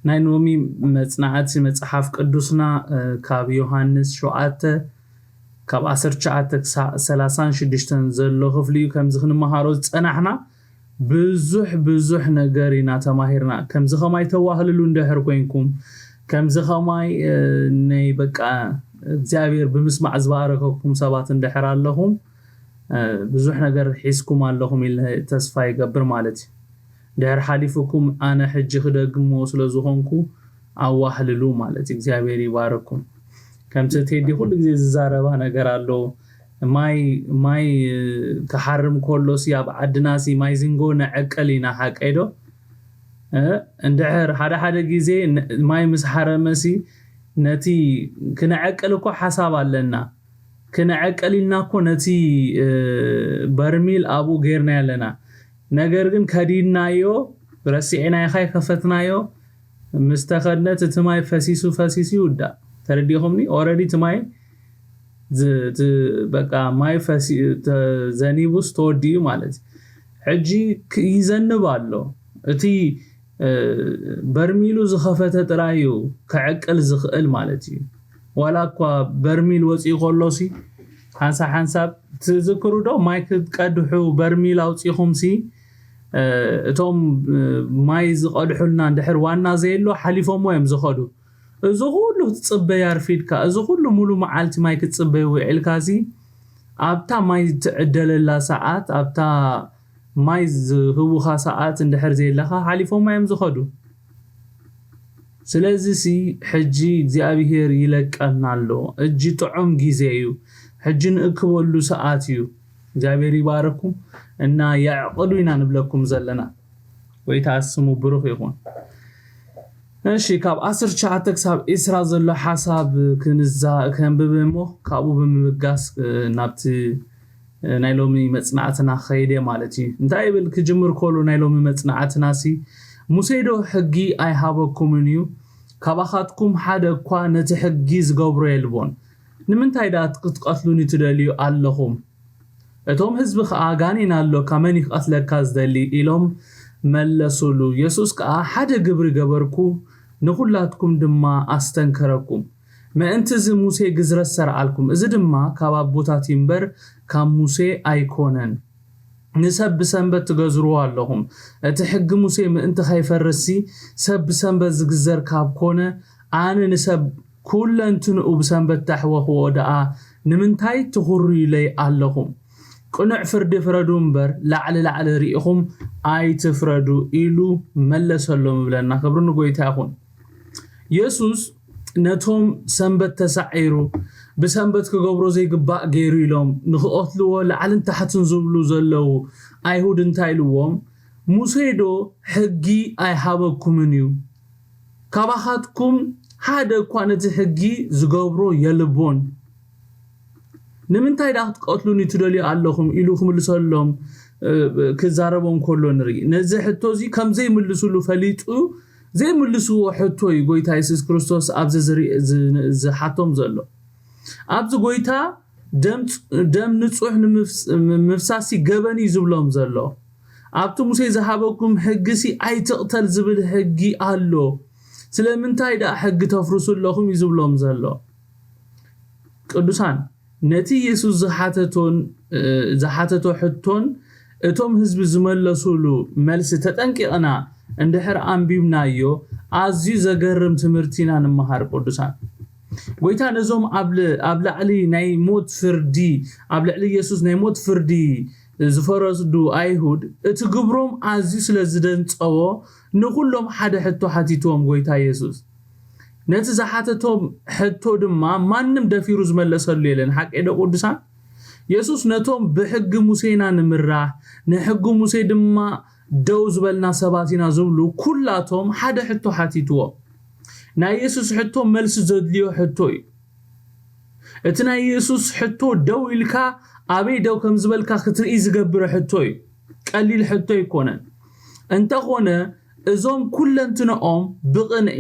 ናይ ሎሚ መጽናዕቲ መጽሓፍ ቅዱስና ካብ ዮሃንስ ሸውዓተ ካብ ዓሰርተ ትሽዓተ ክሳዕ ሰላሳን ሽዱሽተን ዘሎ ክፍሊ እዩ። ከምዚ ክንመሃሮ ዝጸናሕና ብዙሕ ብዙሕ ነገር ኢና ተማሂርና። ከምዚ ከማይ ተዋህልሉ እንድሕር ኮንኩም፣ ከምዚ ከማይ ናይ በቃ እግዚኣብሔር ብምስማዕ ዝባረከኩም ሰባት እንድሕር ኣለኹም፣ ብዙሕ ነገር ሒዝኩም ኣለኹም ኢለ ተስፋ ይገብር ማለት እዩ። ድሕር ሓሊፉኩም ኣነ ሕጂ ክደግሞ ስለ ዝኾንኩ ኣዋህልሉ ማለት እዩ። እግዚኣብሔር ይባረኩም። ከምቲ ቴዲ ኩሉ ግዜ ዝዛረባ ነገር ኣሎ። ማይ ማይ ክሓርም ከሎሲ ኣብ ዓድናሲ ማይ ዝንጎ ነዐቅል ኢና፣ ሓቀይ ዶ? እንድሕር ሓደ ሓደ ግዜ ማይ ምስ ሓረመሲ ነቲ ክነዐቅል እኮ ሓሳብ ኣለና። ክነዐቅል ኢልና እኮ ነቲ በርሚል ኣብኡ ጌርና ኣለና። ነገር ግን ከዲድናዮ፣ ረሲዕናዮ፣ ካይ ከፈትናዮ ምስ ተኸድነት እቲ ማይ ፈሲሱ ፈሲሱ ይውዳእ። ተረዲኹምኒ? ኦረዲ እቲ ማይ በቃ ማይ ዘኒቡስ ተወዲኡ ማለት እዩ። ሕጂ ይዘንብ ኣሎ። እቲ በርሚሉ ዝኸፈተ ጥራይ እዩ ክዕቅል ዝኽእል ማለት እዩ። ዋላ እኳ በርሚል ወፂኡ ከሎሲ ሓንሳብ ሓንሳብ ትዝክሩ ዶ? ማይ ክትቀድሑ በርሚል ኣውፂኹምሲ እቶም ማይ ዝቀድሑልና እንድሕር ዋና ዘየሎ ሓሊፎሞ እዮም ዝኸዱ። እዚ ኩሉ ክትፅበይ ኣርፊድካ፣ እዚ ኩሉ ሙሉ መዓልቲ ማይ ክትፅበይ ውዒልካሲ ኣብታ ማይ ትዕደለላ ሰዓት፣ ኣብታ ማይ ዝህቡኻ ሰዓት እንድሕር ዘየለኻ ሓሊፎማ እዮም ዝኸዱ። ስለዚሲ ሕጂ እግዚኣብሔር ይለቀና ኣሎ። እጂ ጥዑም ግዜ እዩ። ሕጂ ንእክበሉ ሰዓት እዩ። እግዚኣብሔር ይባረኩም እና የዕቕሉ ኢና ንብለኩም ዘለና። ጎይታ ስሙ ብሩኽ ይኹን። እሺ፣ ካብ ዓሰርተ ትሽዓተ ክሳብ ዒስራ ዘሎ ሓሳብ ክንዛ ከንብብ እሞ ካብኡ ብምብጋስ ናብቲ ናይ ሎሚ መጽናዕትና ኸይደ ማለት እዩ። እንታይ ይብል ክጅምር ከሉ ናይ ሎሚ መጽናዕትና ሲ ሙሴ ዶ ሕጊ ኣይሃበኩምን እዩ? ካባኻትኩም ሓደ እኳ ነቲ ሕጊ ዝገብሮ የልቦን። ንምንታይ ደኣ ክትቀትሉኒ ትደልዩ ኣለኹም? እቶም ህዝቢ ከኣ ጋኔን ኣሎካ መን ይክቐትለካ ዝደሊ ኢሎም መለሱሉ። የሱስ ከኣ ሓደ ግብሪ ገበርኩ፣ ንኹላትኩም ድማ ኣስተንከረኩም። ምእንቲ እዚ ሙሴ ግዝረት ሰርዓልኩም። እዚ ድማ ካብ ኣቦታት እዩ እምበር ካብ ሙሴ ኣይኮነን። ንሰብ ብሰንበት ትገዝርዎ ኣለኹም። እቲ ሕጊ ሙሴ ምእንቲ ከይፈርስሲ ሰብ ብሰንበት ዝግዘር ካብ ኮነ ኣነ ንሰብ ኩለንትንኡ ብሰንበት ታሕወኽዎ ደኣ ንምንታይ ትኹርዩለይ ኣለኹም? ቅኑዕ ፍርዲ ፍረዱ እምበር ላዕሊ ላዕሊ ርኢኹም ኣይትፍረዱ ኢሉ መለሰሎም ይብለና። ክብሪ ንጎይታ ይኹን። የሱስ ነቶም ሰንበት ተሳዒሩ ብሰንበት ክገብሮ ዘይግባእ ገይሩ ኢሎም ንክቐትልዎ ላዕልን ታሕትን ዝብሉ ዘለዉ ኣይሁድ እንታይ ኢልዎም? ሙሴ ዶ ሕጊ ኣይሃበኩምን እዩ? ካባኻትኩም ሓደ እኳ ነቲ ሕጊ ዝገብሮ የልቦን። ንምንታይ ደኣ ክትቀትሉኒ ትደልዩ ኣለኹም? ኢሉ ክምልሰሎም ክዛረቦም ከሎ ንርኢ። ነዚ ሕቶ እዚ ከም ዘይምልስሉ ፈሊጡ ዘይምልስዎ ሕቶ እዩ ጎይታ የሱስ ክርስቶስ ኣብዚ ዝሓቶም ዘሎ። ኣብዚ ጎይታ ደም ንጹሕ ምፍሳሲ ገበን እዩ ዝብሎም ዘሎ። ኣብቲ ሙሴ ዝሃበኩም ሕጊሲ ኣይትቕተል ዝብል ሕጊ ኣሎ። ስለምንታይ ደኣ ሕጊ ተፍርሱ ኣለኹም እዩ ዝብሎም ዘሎ። ቅዱሳን ነቲ የሱስ ዝሓተቶን ዝሓተቶ ሕቶን እቶም ህዝቢ ዝመለሱሉ መልሲ ተጠንቂቕና እንድሕር ኣንቢብናዮ ኣዝዩ ዘገርም ትምህርቲ ኢና ንምሃር። ቅዱሳን ጎይታ ነዞም ኣብ ላዕሊ ናይ ሞት ፍርዲ ኣብ ልዕሊ የሱስ ናይ ሞት ፍርዲ ዝፈረዱ ኣይሁድ እቲ ግብሮም ኣዝዩ ስለ ዝደንጸዎ ንኹሎም ሓደ ሕቶ ሓቲትዎም ጎይታ የሱስ። ነቲ ዝሓተቶም ሕቶ ድማ ማንም ደፊሩ ዝመለሰሉ የለን። ሓቂ ዶ ቅዱሳን? የሱስ ነቶም ብሕጊ ሙሴ ኢና ንምራሕ፣ ንሕጊ ሙሴ ድማ ደው ዝበልና ሰባት ኢና ዝብሉ ኩላቶም ሓደ ሕቶ ሓቲትዎ። ናይ የሱስ ሕቶ መልሲ ዘድልዮ ሕቶ እዩ። እቲ ናይ የሱስ ሕቶ ደው ኢልካ ኣበይ ደው ከም ዝበልካ ክትርኢ ዝገብረ ሕቶ እዩ። ቀሊል ሕቶ ኣይኮነን። እንተኾነ እዞም ኩለንትንኦም ብቕንዒ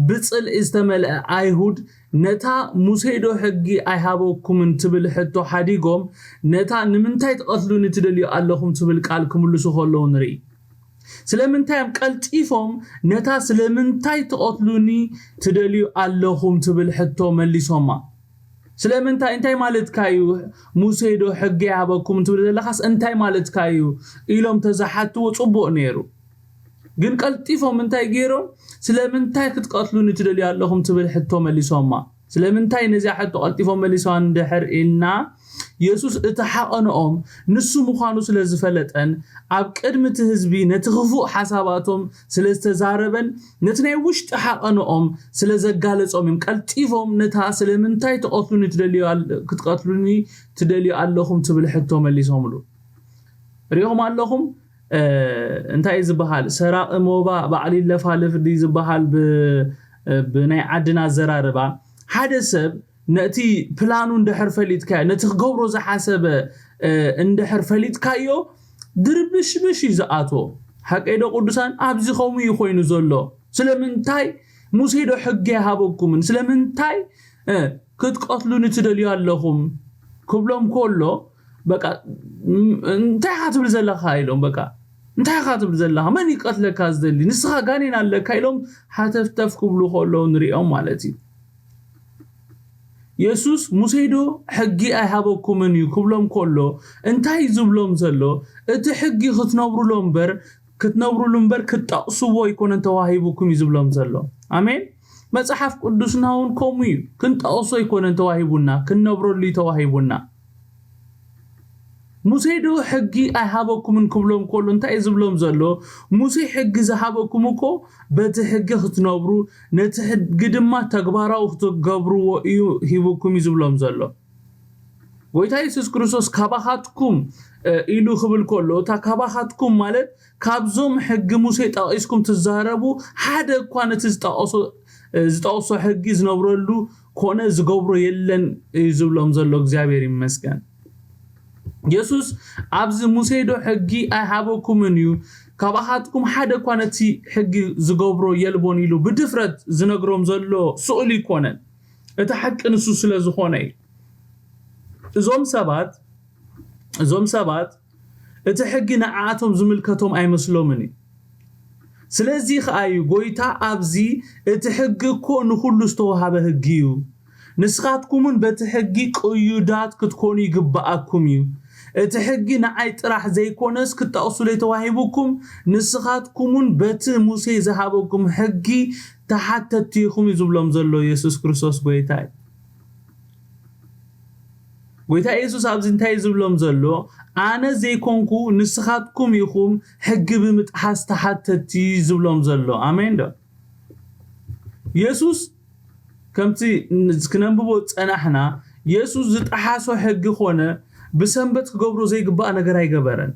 ብጽልኢ ዝተመልአ ኣይሁድ ነታ ሙሴ ዶ ሕጊ ኣይሃበኩምን ትብል ሕቶ ሓዲጎም ነታ ንምንታይ ትቐትሉኒ ትደልዩ ኣለኹም ትብል ቃል ክምልሱ ከለዉ ንርኢ። ስለምንታይ እዮም ቀልጢፎም ነታ "ስለምንታይ ትቐትሉኒ ትደልዩ ኣለኹም?" ትብል ሕቶ መሊሶማ? ስለምንታይ፣ እንታይ ማለትካ እዩ? "ሙሴ ዶ ሕጊ ኣይሃበኩም?" ትብል ዘለኻስ እንታይ ማለትካ እዩ? ኢሎም ተዝሓትዎ ጽቡቕ ነይሩ። ግን ቀልጢፎም እንታይ ገይሮም? "ስለምንታይ ክትቀትሉኒ ትደልዩ ኣለኹም?" ትብል ሕቶ መሊሶማ። ስለምንታይ ነዚኣ ሕቶ ቀልጢፎም መሊሶም እንድሕር ኢልና፣ የሱስ እቲ ሓቐንኦም ንሱ ምዃኑ ስለ ዝፈለጠን ኣብ ቅድሚ እቲ ህዝቢ ነቲ ክፉእ ሓሳባቶም ስለ ዝተዛረበን ነቲ ናይ ውሽጢ ሓቐንኦም ስለ ዘጋለጾም እዮም ቀልጢፎም ነታ "ስለምንታይ ትቐትሉኒ ትደልዩ ኣለ-፣ ክትቀትሉኒ ትደልዩ ኣለኹም?" ትብል ሕቶ መሊሶምሉ። ሪኹም ኣለኹም? እ፣ እንታይ እዩ ዝበሃል? ሰራቒ ሞባ ባዕሉ ይለፋልፍ ድዩ ዝበሃል ብ-፣ ብናይ ዓድና ኣዘራርባ? ሓደ ሰብ ነቲ ፕላኑ እንድሕር ፈሊጥካዮ፣ ነቲ ክገብሮ ዝሓሰበ፣ እ፣ እንድሕር ፈሊጥካዮ፣ ድርብሽብሽ እዩ ዝኣትዎ። ሓቀይ ዶ ቅዱሳን? ኣብዚ ከምኡ እዩ ኮይኑ ዘሎ። ስለምንታይ ሙሴ ዶ ሕጊ ኣይሃበኩምን? ስለምንታይ፣ እ፣ ክትቀትሉኒ ትደልዩ ኣለኹም? ክብሎም ከሎ፣ በቃ፣ ም-፣ እንታይ ኢኻ ትብል ዘለኻ? ኢሎም፣ በቃ፣ እንታይ ኢኻ ትብል ዘለኻ? መን ይቀትለካ ዝደሊ? ንስኻ ጋኔን ኣለካ፣ ኢሎም ሃተፍተፍ ክብሉ ከለዉ ንሪኦም ማለት እዩ። የሱስ፣ "ሙሴ ዶ ሕጊ ኣይሃበኩምን እዩ?" ክብሎም ከሎ፣ እንታይ እዩ ዝብሎም ዘሎ? እቲ ሕጊ ክትነብሩሉ እምበር፣ ክትነብሩሉ እምበር ክትጠቕስዎ ኣይኮነን ተዋሂቡኩም እዩ ዝብሎም ዘሎ። ኣሜን። መጽሓፍ ቅዱስና እውን ከምኡ እዩ። ክንጠቕሶ ኣይኮነን ተዋሂቡና፣ ክንነብረሉ እዩ ተዋሂቡና። "ሙሴ ዶ ሕጊ ኣይሃበኩምን?" ክብሎም ከሎ እንታይ እዩ ዝብሎም ዘሎ? "ሙሴ ሕጊ ዝሃበኩም እኮ በቲ ሕጊ ክትነብሩ፣ ነቲ ሕጊ ድማ ተግባራዊ ክትገብርዎ እዩ ሂቡኩም" እዩ ዝብሎም ዘሎ። ጎይታ የሱስ ክርስቶስ "ካባኻትኩም" እ፣ ኢሉ ክብል ከሎ፣ እታ "ካባኻትኩም" ማለት ካብዞም ሕጊ ሙሴ ጠቒስኩም ትዛረቡ ሓደ እኳ ነቲ ዝጠቐሶ፣ እ፣ ዝጠቕሶ ሕጊ ዝነብረሉ ኮነ ዝገብሮ የለን እዩ ዝብሎም ዘሎ። እግዚኣብሔር ይመስገን። የሱስ ኣብዚ "ሙሴ ዶ ሕጊ ኣይሃበኩምን እዩ? ካባኻትኩም ሓደ እኳ ነቲ ሕጊ ዝገብሮ የልቦን" ኢሉ ብድፍረት ዝነግሮም ዘሎ ስእሉ ይኮነን። እቲ ሓቂ ንሱ ስለ ዝኾነ እዩ። እዞም ሰባት፣ እዞም ሰባት እቲ ሕጊ ንዓኣቶም ዝምልከቶም ኣይመስሎምን እዩ። ስለዚ ኸኣ እዩ ጎይታ ኣብዚ፣ "እቲ ሕጊ እኮ ንኹሉ ዝተዋህበ ሕጊ እዩ። ንስኻትኩምን በቲ ሕጊ ቅዩዳት ክትኮኑ ይግብኣኩም እዩ። እቲ ሕጊ ንዓይ ጥራሕ ዘይኮነስ ክትጠቕሱለይ ተዋሂቡኩም፣ ንስኻትኩምን በቲ ሙሴ ዝሃበኩም ሕጊ ተሓተትቲ ኢኹም" እዩ ዝብሎም ዘሎ የሱስ ክርስቶስ ጎይታ እዩ። ጎይታ የሱስ ኣብዚ እንታይ እዩ ዝብሎም ዘሎ? "ኣነ ዘይኮንኩ ንስኻትኩም ኢኹም ሕጊ ብምጥሓስ ተሓተትቲ" እዩ ዝብሎም ዘሎ። ኣሜን ዶ? የሱስ ከምቲ ን-፣ ክነንብቦ ዝጸናሕና፣ የሱስ ዝጠሓሶ ሕጊ ኮነ ብሰንበት ክገብሮ ዘይግባእ ነገር ኣይገበረን።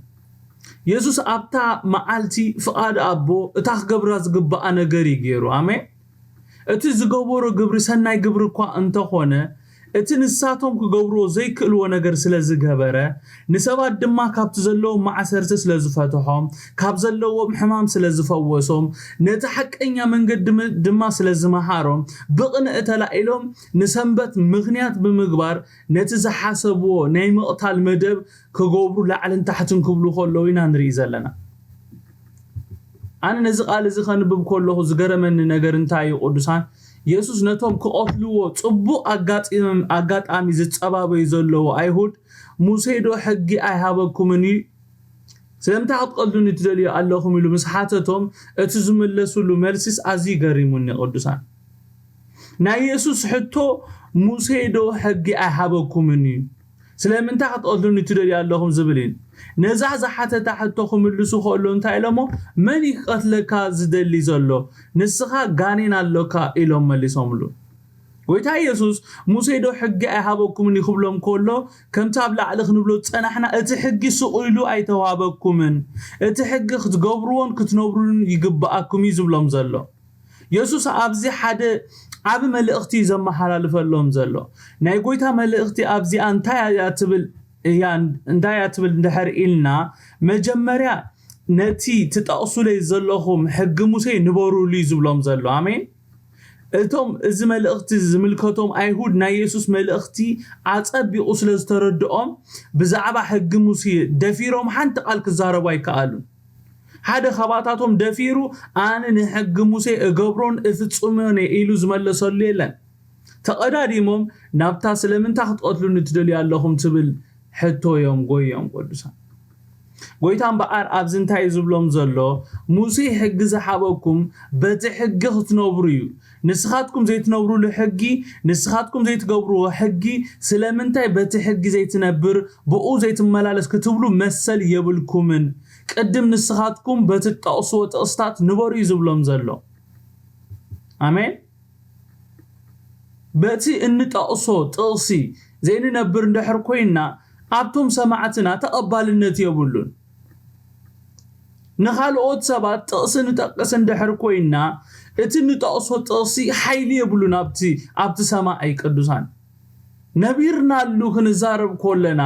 የሱስ ኣብታ መዓልቲ ፍቓድ ኣቦ እታ ክገብራ ዝግባኣ ነገር እዩ ገይሩ። ኣሜን። እቲ ዝገበሮ ግብሪ ሰናይ ግብሪ እኳ እንተኾነ፣ እቲ ንሳቶም ክገብርዎ ዘይክእልዎ ነገር ስለ ዝገበረ፣ ንሰባት ድማ ካብቲ ዘለዎም ማዕሰርቲ ስለ ዝፈትሖም፣ ካብ ዘለዎም ሕማም ስለ ዝፈወሶም፣ ነቲ ሓቀኛ መንገዲ ም-፣ ድማ ስለ ዝመሃሮም፣ ብቕንኢ ተላኢሎም ንሰንበት ምኽንያት ብምግባር ነቲ ዝሓሰብዎ ናይ ምቕታል መደብ ክገብሩ ላዕልን ታሕትን ክብሉ ከለዉ ኢና ንርኢ ዘለና። ኣነ ነዚ ቃል እዚ ከንብብ ከለኹ ዝገረመኒ ነገር እንታይ እዩ ቅዱሳን? የሱስ ነቶም ክቐትልዎ ጽቡቕ ኣጋጢም-፣ ኣጋጣሚ ዝጸባበዩ ዘለዉ ኣይሁድ፣ "ሙሴ ዶ ሕጊ ኣይሃበኩምን እዩ? ስለምንታይ ክትቐትሉኒ ትደልዩ ኣለኹም?" ኢሉ ምስ ሓተቶም፣ እቲ ዝመለሱሉ መልሲስ ኣዝዩ ገሪሙኒ ቅዱሳን። ናይ የሱስ ሕቶ፣ "ሙሴ ዶ ሕጊ ኣይሃበኩምን እዩ? ስለምንታይ ክትቐትሉኒ ትደልዩ ኣለኹም?" ዝብል እዩ። ነዛ ዝሓተታ ሕቶ ክምልሱ ከሎ እንታይ ኢሎሞ? "መን እዩ ክቐትለካ ዝደሊ ዘሎ? ንስኻ ጋኔን ኣሎካ" ኢሎም መሊሶምሉ። ጎይታ የሱስ፣ "ሙሴ ዶ ሕጊ ኣይሃበኩምን እዩ?" ክብሎም ከሎ፣ ከምቲ ኣብ ላዕሊ ክንብሎ ዝጸናሕና፣ እቲ ሕጊ ስቕ ኢሉ ኣይተዋህበኩምን። እቲ ሕጊ ክትገብርዎን ክትነብሩሉን ይግብኣኩም እዩ ዝብሎም ዘሎ። የሱስ ኣብዚ ሓደ ዓቢ መልእኽቲ እዩ ዘመሓላልፈሎም ዘሎ። ናይ ጎይታ መልእኽቲ ኣብዚኣ እንታይ እያ ትብል እያ፣ እንታይ እያ ትብል እንድሕር ኢልና፣ መጀመርያ ነቲ ትጠቕሱለይ ዘለኹም ሕጊ ሙሴ ንበሩሉ እዩ ዝብሎም ዘሎ። ኣሜን። እቶም እዚ መልእኽቲ ዝምልከቶም ኣይሁድ ናይ የሱስ መልእኽቲ ኣጸቢቑ ስለ ዝተረድኦም፣ ብዛዕባ ሕጊ ሙሴ ደፊሮም ሓንቲ ቃል ክዛረቡ ኣይከኣሉን። ሓደ ካባታቶም ደፊሩ ኣነ ንሕጊ ሙሴ እገብሮን እፍጽሞን እየ ኢሉ ዝመለሰሉ የለን። ተቐዳዲሞም ናብታ ስለምንታ ክትቐትሉኒ ትደልዩ ኣለኹም ትብል ሕቶ እዮም ጎዮም ቅዱሳን። ጎይታ እምበኣር ኣብዚ እንታይ እዩ ዝብሎም ዘሎ? ሙሴ ሕጊ ዝሃበኩም በቲ ሕጊ ክትነብሩ እዩ። ንስኻትኩም ዘይትነብሩሉ ሕጊ፣ ንስኻትኩም ዘይትገብርዎ ሕጊ፣ ስለምንታይ በቲ ሕጊ ዘይትነብር፣ ብኡ ዘይትመላለስ ክትብሉ መሰል የብልኩምን። ቅድም ንስኻትኩም በቲ ትጠቕስዎ ጥቕስታት ንበሩ እዩ ዝብሎም ዘሎ። ኣሜን። በቲ እንጠቕሶ ጥቕሲ ዘይንነብር እንድሕር ኮይና ኣብቶም ሰማዕትና ተቐባልነት የብሉን። ንኻልኦት ሰባት ጥቕሲ ንጠቅስ እንድሕር ኮይና እቲ እንጠቕሶ ጥቕሲ ሓይሊ የብሉን ኣብቲ ኣብቲ ሰማዒ ቅዱሳን። ነቢርናሉ ክንዛረብ ኮለና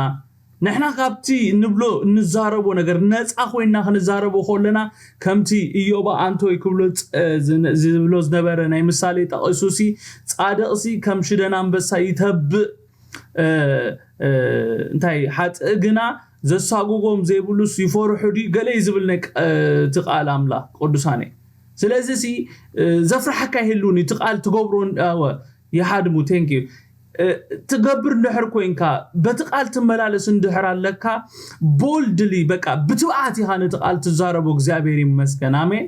ንሕና ካብቲ ንብሎ እንዛረቦ ነገር ነፃ ኮይና ክንዛረቦ ከለና ከምቲ ኢዮባ ኣንቶይ ክብሎ ዝብሎ ዝነበረ ናይ ምሳሌ ጠቒሱሲ ፃድቕሲ ከም ሽደን ኣንበሳ ይተብእ እንታይ ሓጥእ ግና ዘሳጉጎም ዘይብሉስ ይፈርሑ ድዩ ገለ እዩ ዝብል ናይ እቲ ቃል ኣምላኽ ቅዱሳነ። ስለዚ ሲ ዘፍርሓካ ይህልውን እቲ ቃል ትገብሮ ይሃድሙ ቴንክ ትገብር እንድሕር ኮይንካ በቲ ቃል ትመላለስ እንድሕር ኣለካ ቦልድሊ በቃ ብትብዓት ኢኻ ነቲ ቃል ትዛረቦ እግዚኣብሔር ይመስገን ኣሜን።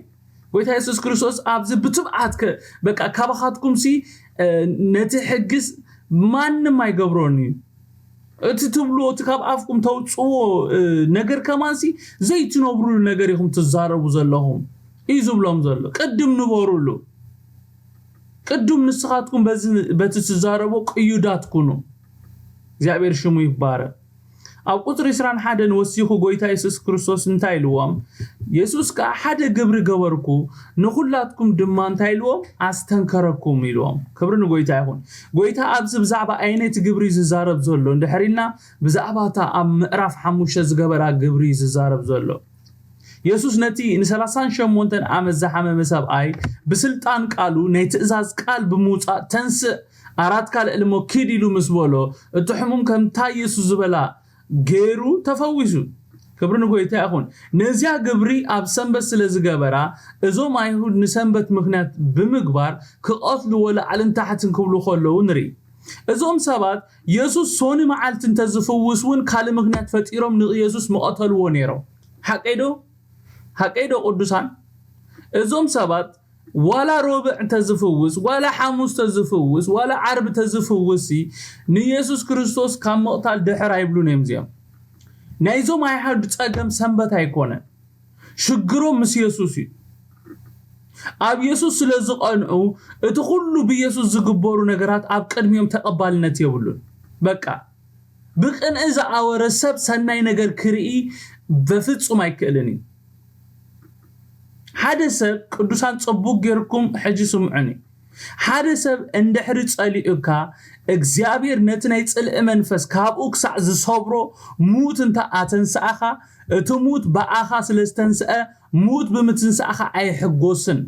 ጎይታ የሱስ ክርስቶስ ኣብዚ ብትብዓት በቃ ካባኻትኩም ሲ ነቲ ሕግስ ማንም ኣይገብሮን እዩ። እቲ ትብልዎ እቲ ካብ ኣፍኩም ተውፅዎ ነገር ከማንሲ ዘይትነብሩሉ ነገር ኢኹም ትዛረቡ ዘለኹም እዩ ዝብሎም ዘሎ። ቅድም ንበሩሉ። ቅዱም ንስኻትኩም በቲ ትዛረቦ ቅዩዳት ኩኑ። እግዚኣብሔር ሽሙ ይባረክ። ኣብ ቁፅሪ ዕስራን ሓደን ወሲኹ ጎይታ የሱስ ክርስቶስ እንታይ ኢልዎም? የሱስ ከዓ ሓደ ግብሪ ገበርኩ፣ ንኹላትኩም ድማ እንታይ ኢልዎም? ኣስተንከረኩም ኢልዎም። ክብሪ ንጎይታ ይኹን። ጎይታ ኣብዚ ብዛዕባ ኣይነቲ ግብሪ ዝዛረብ ዘሎ እንድሕሪልና ብዛዕባ እታ ኣብ ምዕራፍ ሓሙሽተ ዝገበራ ግብሪ ዝዛረብ ዘሎ። የሱስ ነቲ ንሰላሳን ሸሞንተን ዓመት ዝሓመመ ሰብኣይ ብስልጣን ቃሉ ናይ ትእዛዝ ቃል ብምውፃእ ተንስእ ኣራትካ ልዕሊ እሞ ኪድ ኢሉ ምስ በሎ እቲ ሕሙም ከምታ የሱስ ዝበላ ገይሩ ተፈዊሱ። ክብሪ ንጎይታ ይኹን። ነዚያ ግብሪ ኣብ ሰንበት ስለ ዝገበራ እዞም ኣይሁድ ንሰንበት ምክንያት ብምግባር ክቐትልዎ ላዕልን ታሕትን ክብሉ ከለዉ ንርኢ። እዞም ሰባት የሱስ ሶኒ መዓልቲ እንተዝፍውስ እውን ካልእ ምክንያት ፈጢሮም ንየሱስ ምቐተልዎ ነይሮም። ሓቀይ ዶ? ሓቀይ ዶ ቅዱሳን? እዞም ሰባት ዋላ ሮብዕ እንተዝፍውስ ዋላ ሓሙስ ተዝፍውስ ዋላ ዓርቢ ተዝፍውስ ንየሱስ ክርስቶስ ካብ ምቕታል ድሕር ኣይብሉን እዮም። እዚኦም ናይዞም ኣይሃዱ ጸገም ሰንበት ኣይኮነን። ሽግሮም ምስ የሱስ እዩ። ኣብ የሱስ ስለ ዝቐንዑ እቲ ኩሉ ብየሱስ ዝግበሩ ነገራት ኣብ ቅድሚኦም ተቐባልነት የብሉን። በቃ ብቅንኢ ዝኣወረ ሰብ ሰናይ ነገር ክርኢ በፍጹም ኣይክእልን እዩ። ሓደ ሰብ ቅዱሳን ጽቡቅ ጌርኩም ሕጂ ስምዑኒ። ሓደ ሰብ እንድሕሪ ጸሊኡካ እግዚኣብሔር ነቲ ናይ ጽልኢ መንፈስ ካብኡ ክሳዕ ዝሰብሮ ሙት እንተ ኣተንስኣኻ እቲ ሙት ብኣኻ ስለ ዝተንስአ ሙት ብምትንስኣኻ ኣይሕጎስን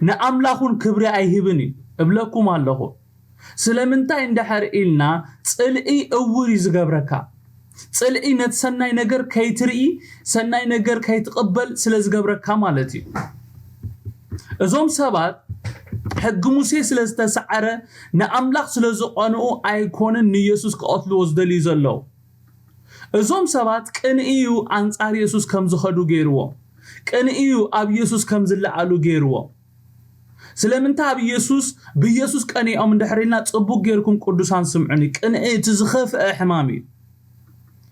ንኣምላኽ እውን ክብሪ ኣይህብን እዩ እብለኩም ኣለኹ። ስለምንታይ እንድሕር ኢልና ጽልኢ እውር እዩ ዝገብረካ። ጽልኢ ነቲ ሰናይ ነገር ከይትርኢ ሰናይ ነገር ከይትቕበል ስለ ዝገብረካ ማለት እዩ። እዞም ሰባት ሕጊ ሙሴ ስለ ዝተሰዓረ ንኣምላኽ ስለ ዝቐንኡ ኣይኮንን ንየሱስ ክቐትልዎ ዝደልዩ ዘለዉ። እዞም ሰባት ቅንኢ እዩ ኣንጻር የሱስ ከም ዝኸዱ ገይርዎም። ቅንኢ እዩ ኣብ የሱስ ከም ዝለዓሉ ገይርዎም። ስለምንታይ ኣብ የሱስ ብየሱስ ቀኒኦም እንድሕር ኢልና ጽቡቅ ጌርኩም ቅዱሳን ስምዑኒ። ቅንኢ እቲ ዝኸፍአ ሕማም እዩ።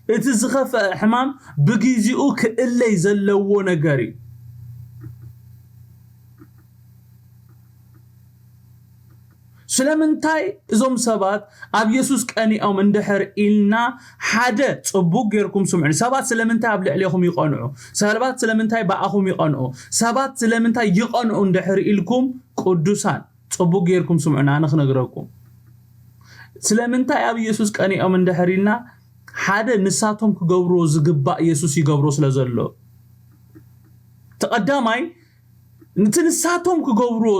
እቲ ዝኸፍአ ሕማም ብግዜኡ ክእለይ ዘለዎ ነገር እዩ። ስለምንታይ እዞም ሰባት ኣብ የሱስ ቀኒኦም እንድሕር ኢልና ሓደ ጽቡቅ ጌርኩም ስምዑኒ። ሰባት ስለምንታይ ኣብ ልዕሌኹም ይቐንዑ? ሰባት ስለምንታይ ብኣኹም ይቐንዑ? ሰባት ስለምንታይ ይቐንዑ እንድሕር ኢልኩም ቅዱሳን ጽቡቅ ጌርኩም ስምዑኒ ኣነ ክነግረኩም። ስለምንታይ ኣብ የሱስ ቀኒኦም እንድሕር ኢልና ሓደ ንሳቶም ክገብርዎ ዝግባእ የሱስ ይገብሮ ስለ ዘሎ። እቲ ቀዳማይ ነቲ ንሳቶም ክገብርዎ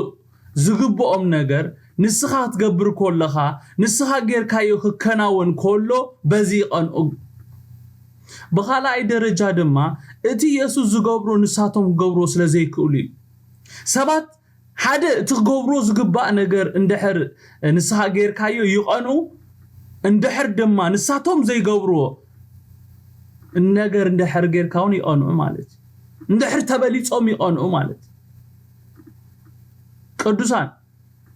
ዝግብኦም ነገር ንስኻ ክትገብር ከለኻ ንስኻ ጌርካዮ ክከናወን ከሎ በዚ ይቐንኡ። ብኻልኣይ ደረጃ ድማ እቲ የሱስ ዝገብሮ ንሳቶም ክገብርዎ ስለ ዘይክእሉ እዩ። ሰባት ሓደ እቲ ክገብርዎ ዝግባእ ነገር እንድሕር ንስኻ ጌርካዮ ይቐንኡ፣ እንድሕር ድማ ንሳቶም ዘይገብርዎ ነገር እንድሕር ጌርካ እውን ይቐንኡ ማለት እዩ። እንድሕር ተበሊጾም ይቐንኡ ማለት እዩ። ቅዱሳን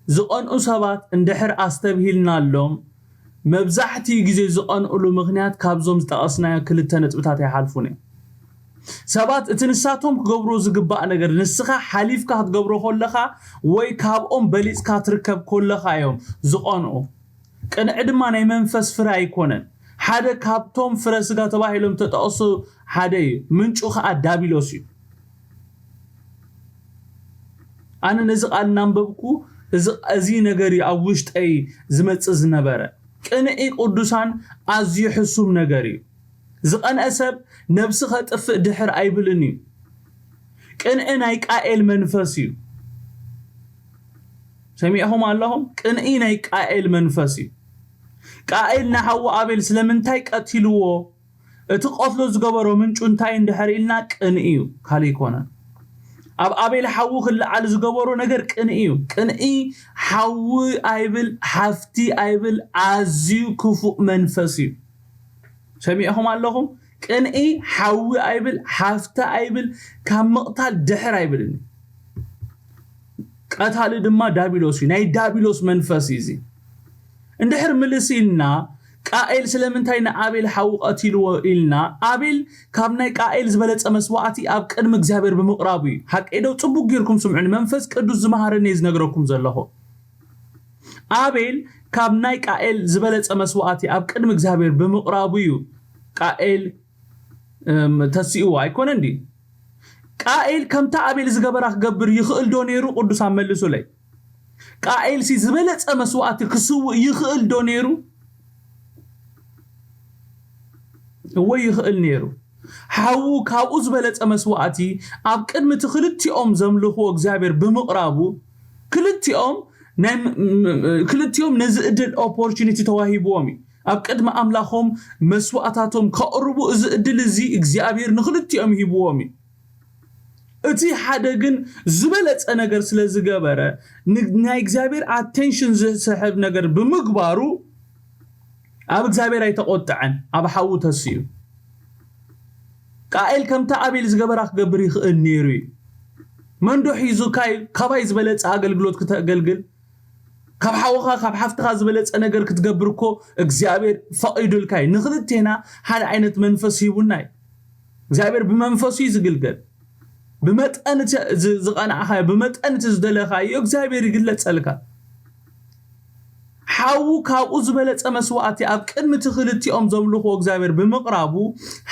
ዝቐንኡ ሰባት እንድሕር ኣስተብሂልናሎም፣ መብዛሕትኡ ግዜ ዝቐንኡሉ ምኽንያት ካብዞም ዝጠቐስናዮ ክልተ ነጥብታት ኣይሓልፉን እዮም። ሰባት እቲ ንሳቶም ክገብርዎ ዝግባእ ነገር ንስኻ ሓሊፍካ ክትገብሮ ከለኻ ወይ ካብኦም በሊጽካ ትርከብ ከለኻ እዮም ዝቐንኡ። ቅንዒ ድማ ናይ መንፈስ ፍረ ኣይኮነን። ሓደ ካብቶም ፍረ ስጋ ተባሂሎም ተጠቕሱ ሓደ እዩ። ምንጩ ኸኣ ዳቢሎስ እዩ። ኣነ ነዚ ቃል እናንበብኩ እዚ ነገር እዩ ኣብ ውሽጠይ ዝመጽእ ዝነበረ። ቅንዒ ቅዱሳን ኣዝዩ ሕሱም ነገር እዩ። ዝቐንአ ሰብ ነብሲ ኸጥፍእ ድሕር ኣይብልን እዩ። ቅንዒ ናይ ቃኤል መንፈስ እዩ። ሰሚዕኹም ኣለኹም? ቅንዒ ናይ ቃኤል መንፈስ እዩ። ቃኤል ንሓዉ ኣቤል ስለምንታይ ቀቲልዎ? እቲ ቀትሎ ዝገበሮ ምንጩ እንታይ እንድሕር ኢልና ቅንዒ እዩ፣ ካልእ ኣይኮነን። ኣብ ኣቤል ሓዉ ክለዓል ዝገበሮ ነገር ቅንዒ እዩ። ቅንዒ ሓዊ ኣይብል፣ ሓፍቲ ኣይብል፣ ኣዝዩ ክፉእ መንፈስ እዩ። ሰሚዕኹም ኣለኹም? ቅንዒ ሓዊ ኣይብል፣ ሓፍቲ ኣይብል፣ ካብ ምቕታል ድሕር ኣይብልን። ቀታሊ ድማ ዳቢሎስ እዩ። ናይ ዳቢሎስ መንፈስ እዩ እዚ። እንድሕር ምልስ ኢልና ቃኤል ስለምንታይ ንኣቤል ሓዉ ቀቲልዎ ኢልና፣ ኣቤል ካብ ናይ ቃኤል ዝበለጸ መስዋዕቲ ኣብ ቅድሚ እግዚኣብሔር ብምቕራቡ እዩ። ሓቀይ ዶ? ጽቡቅ ጌርኩም ስምዑኒ። መንፈስ ቅዱስ ዝመሃረኒ እየ ዝነግረኩም ዘለኹ። ኣቤል ካብ ናይ ቃኤል ዝበለጸ መስዋዕቲ ኣብ ቅድሚ እግዚኣብሔር ብምቕራቡ እዩ ቃኤል እም፣ ተሲእዎ ኣይኮነን ድዩ? ቃኤል ከምታ ኣቤል ዝገበራ ክገብር ይኽእል ዶ ነይሩ? ቅዱሳን መልሱለይ። ቃኤልሲ ዝበለጸ መስዋዕቲ ክስውእ ይኽእል ዶ ነይሩ? እወ ይኽእል ነይሩ። ሓዉ ካብኡ ዝበለጸ መስዋዕቲ ኣብ ቅድሚ እቲ ክልቲኦም ዘምልኽዎ እግዚኣብሔር ብምቕራቡ ክልቲኦም ናይ ም- ም- ክልቲኦም ነዚ እድል ኦፖርቹኒቲ ተዋሂብዎም እዩ። ኣብ ቅድሚ ኣምላኾም መስዋዕታቶም ከቕርቡ እዚ እድል እዚ እግዚኣብሔር ንክልቲኦም ሂብዎም እዩ። እቲ ሓደ ግን ዝበለጸ ነገር ስለ ዝገበረ ን- ናይ እግዚኣብሔር ኣቴንሽን ዝስሕብ ነገር ብምግባሩ ኣብ እግዚኣብሔር ኣይተቆጠዐን፣ ኣብ ሓዉ ተስኡ። ቃኤል ከምታ ኣቤል ዝገበራ ክገብር ይኽእል ነይሩ እዩ። መንዶ ሒዙካይ ካባይ ዝበለጸ ኣገልግሎት ክተገልግል ካብ ሓውኻ ካብ ሓፍትኻ ዝበለጸ ነገር ክትገብር እኮ እግዚኣብሔር ፈቒዱልካ እዩ። ንክልቴና ሓደ ዓይነት መንፈስ ሂቡና እዩ። እግዚኣብሔር ብመንፈሱ እዩ ዝግልገል። ብመጠን እቲ ዝ- ዝቐናዕኻዮ ብመጠን እቲ ዝደለኻዮ እግዚኣብሔር ይግለጸልካ። ሓዉ ካብኡ ዝበለጸ መስዋዕቲ ኣብ ቅድሚ እቲ ክልቲኦም ዘምልኽዎ እግዚኣብሔር ብምቕራቡ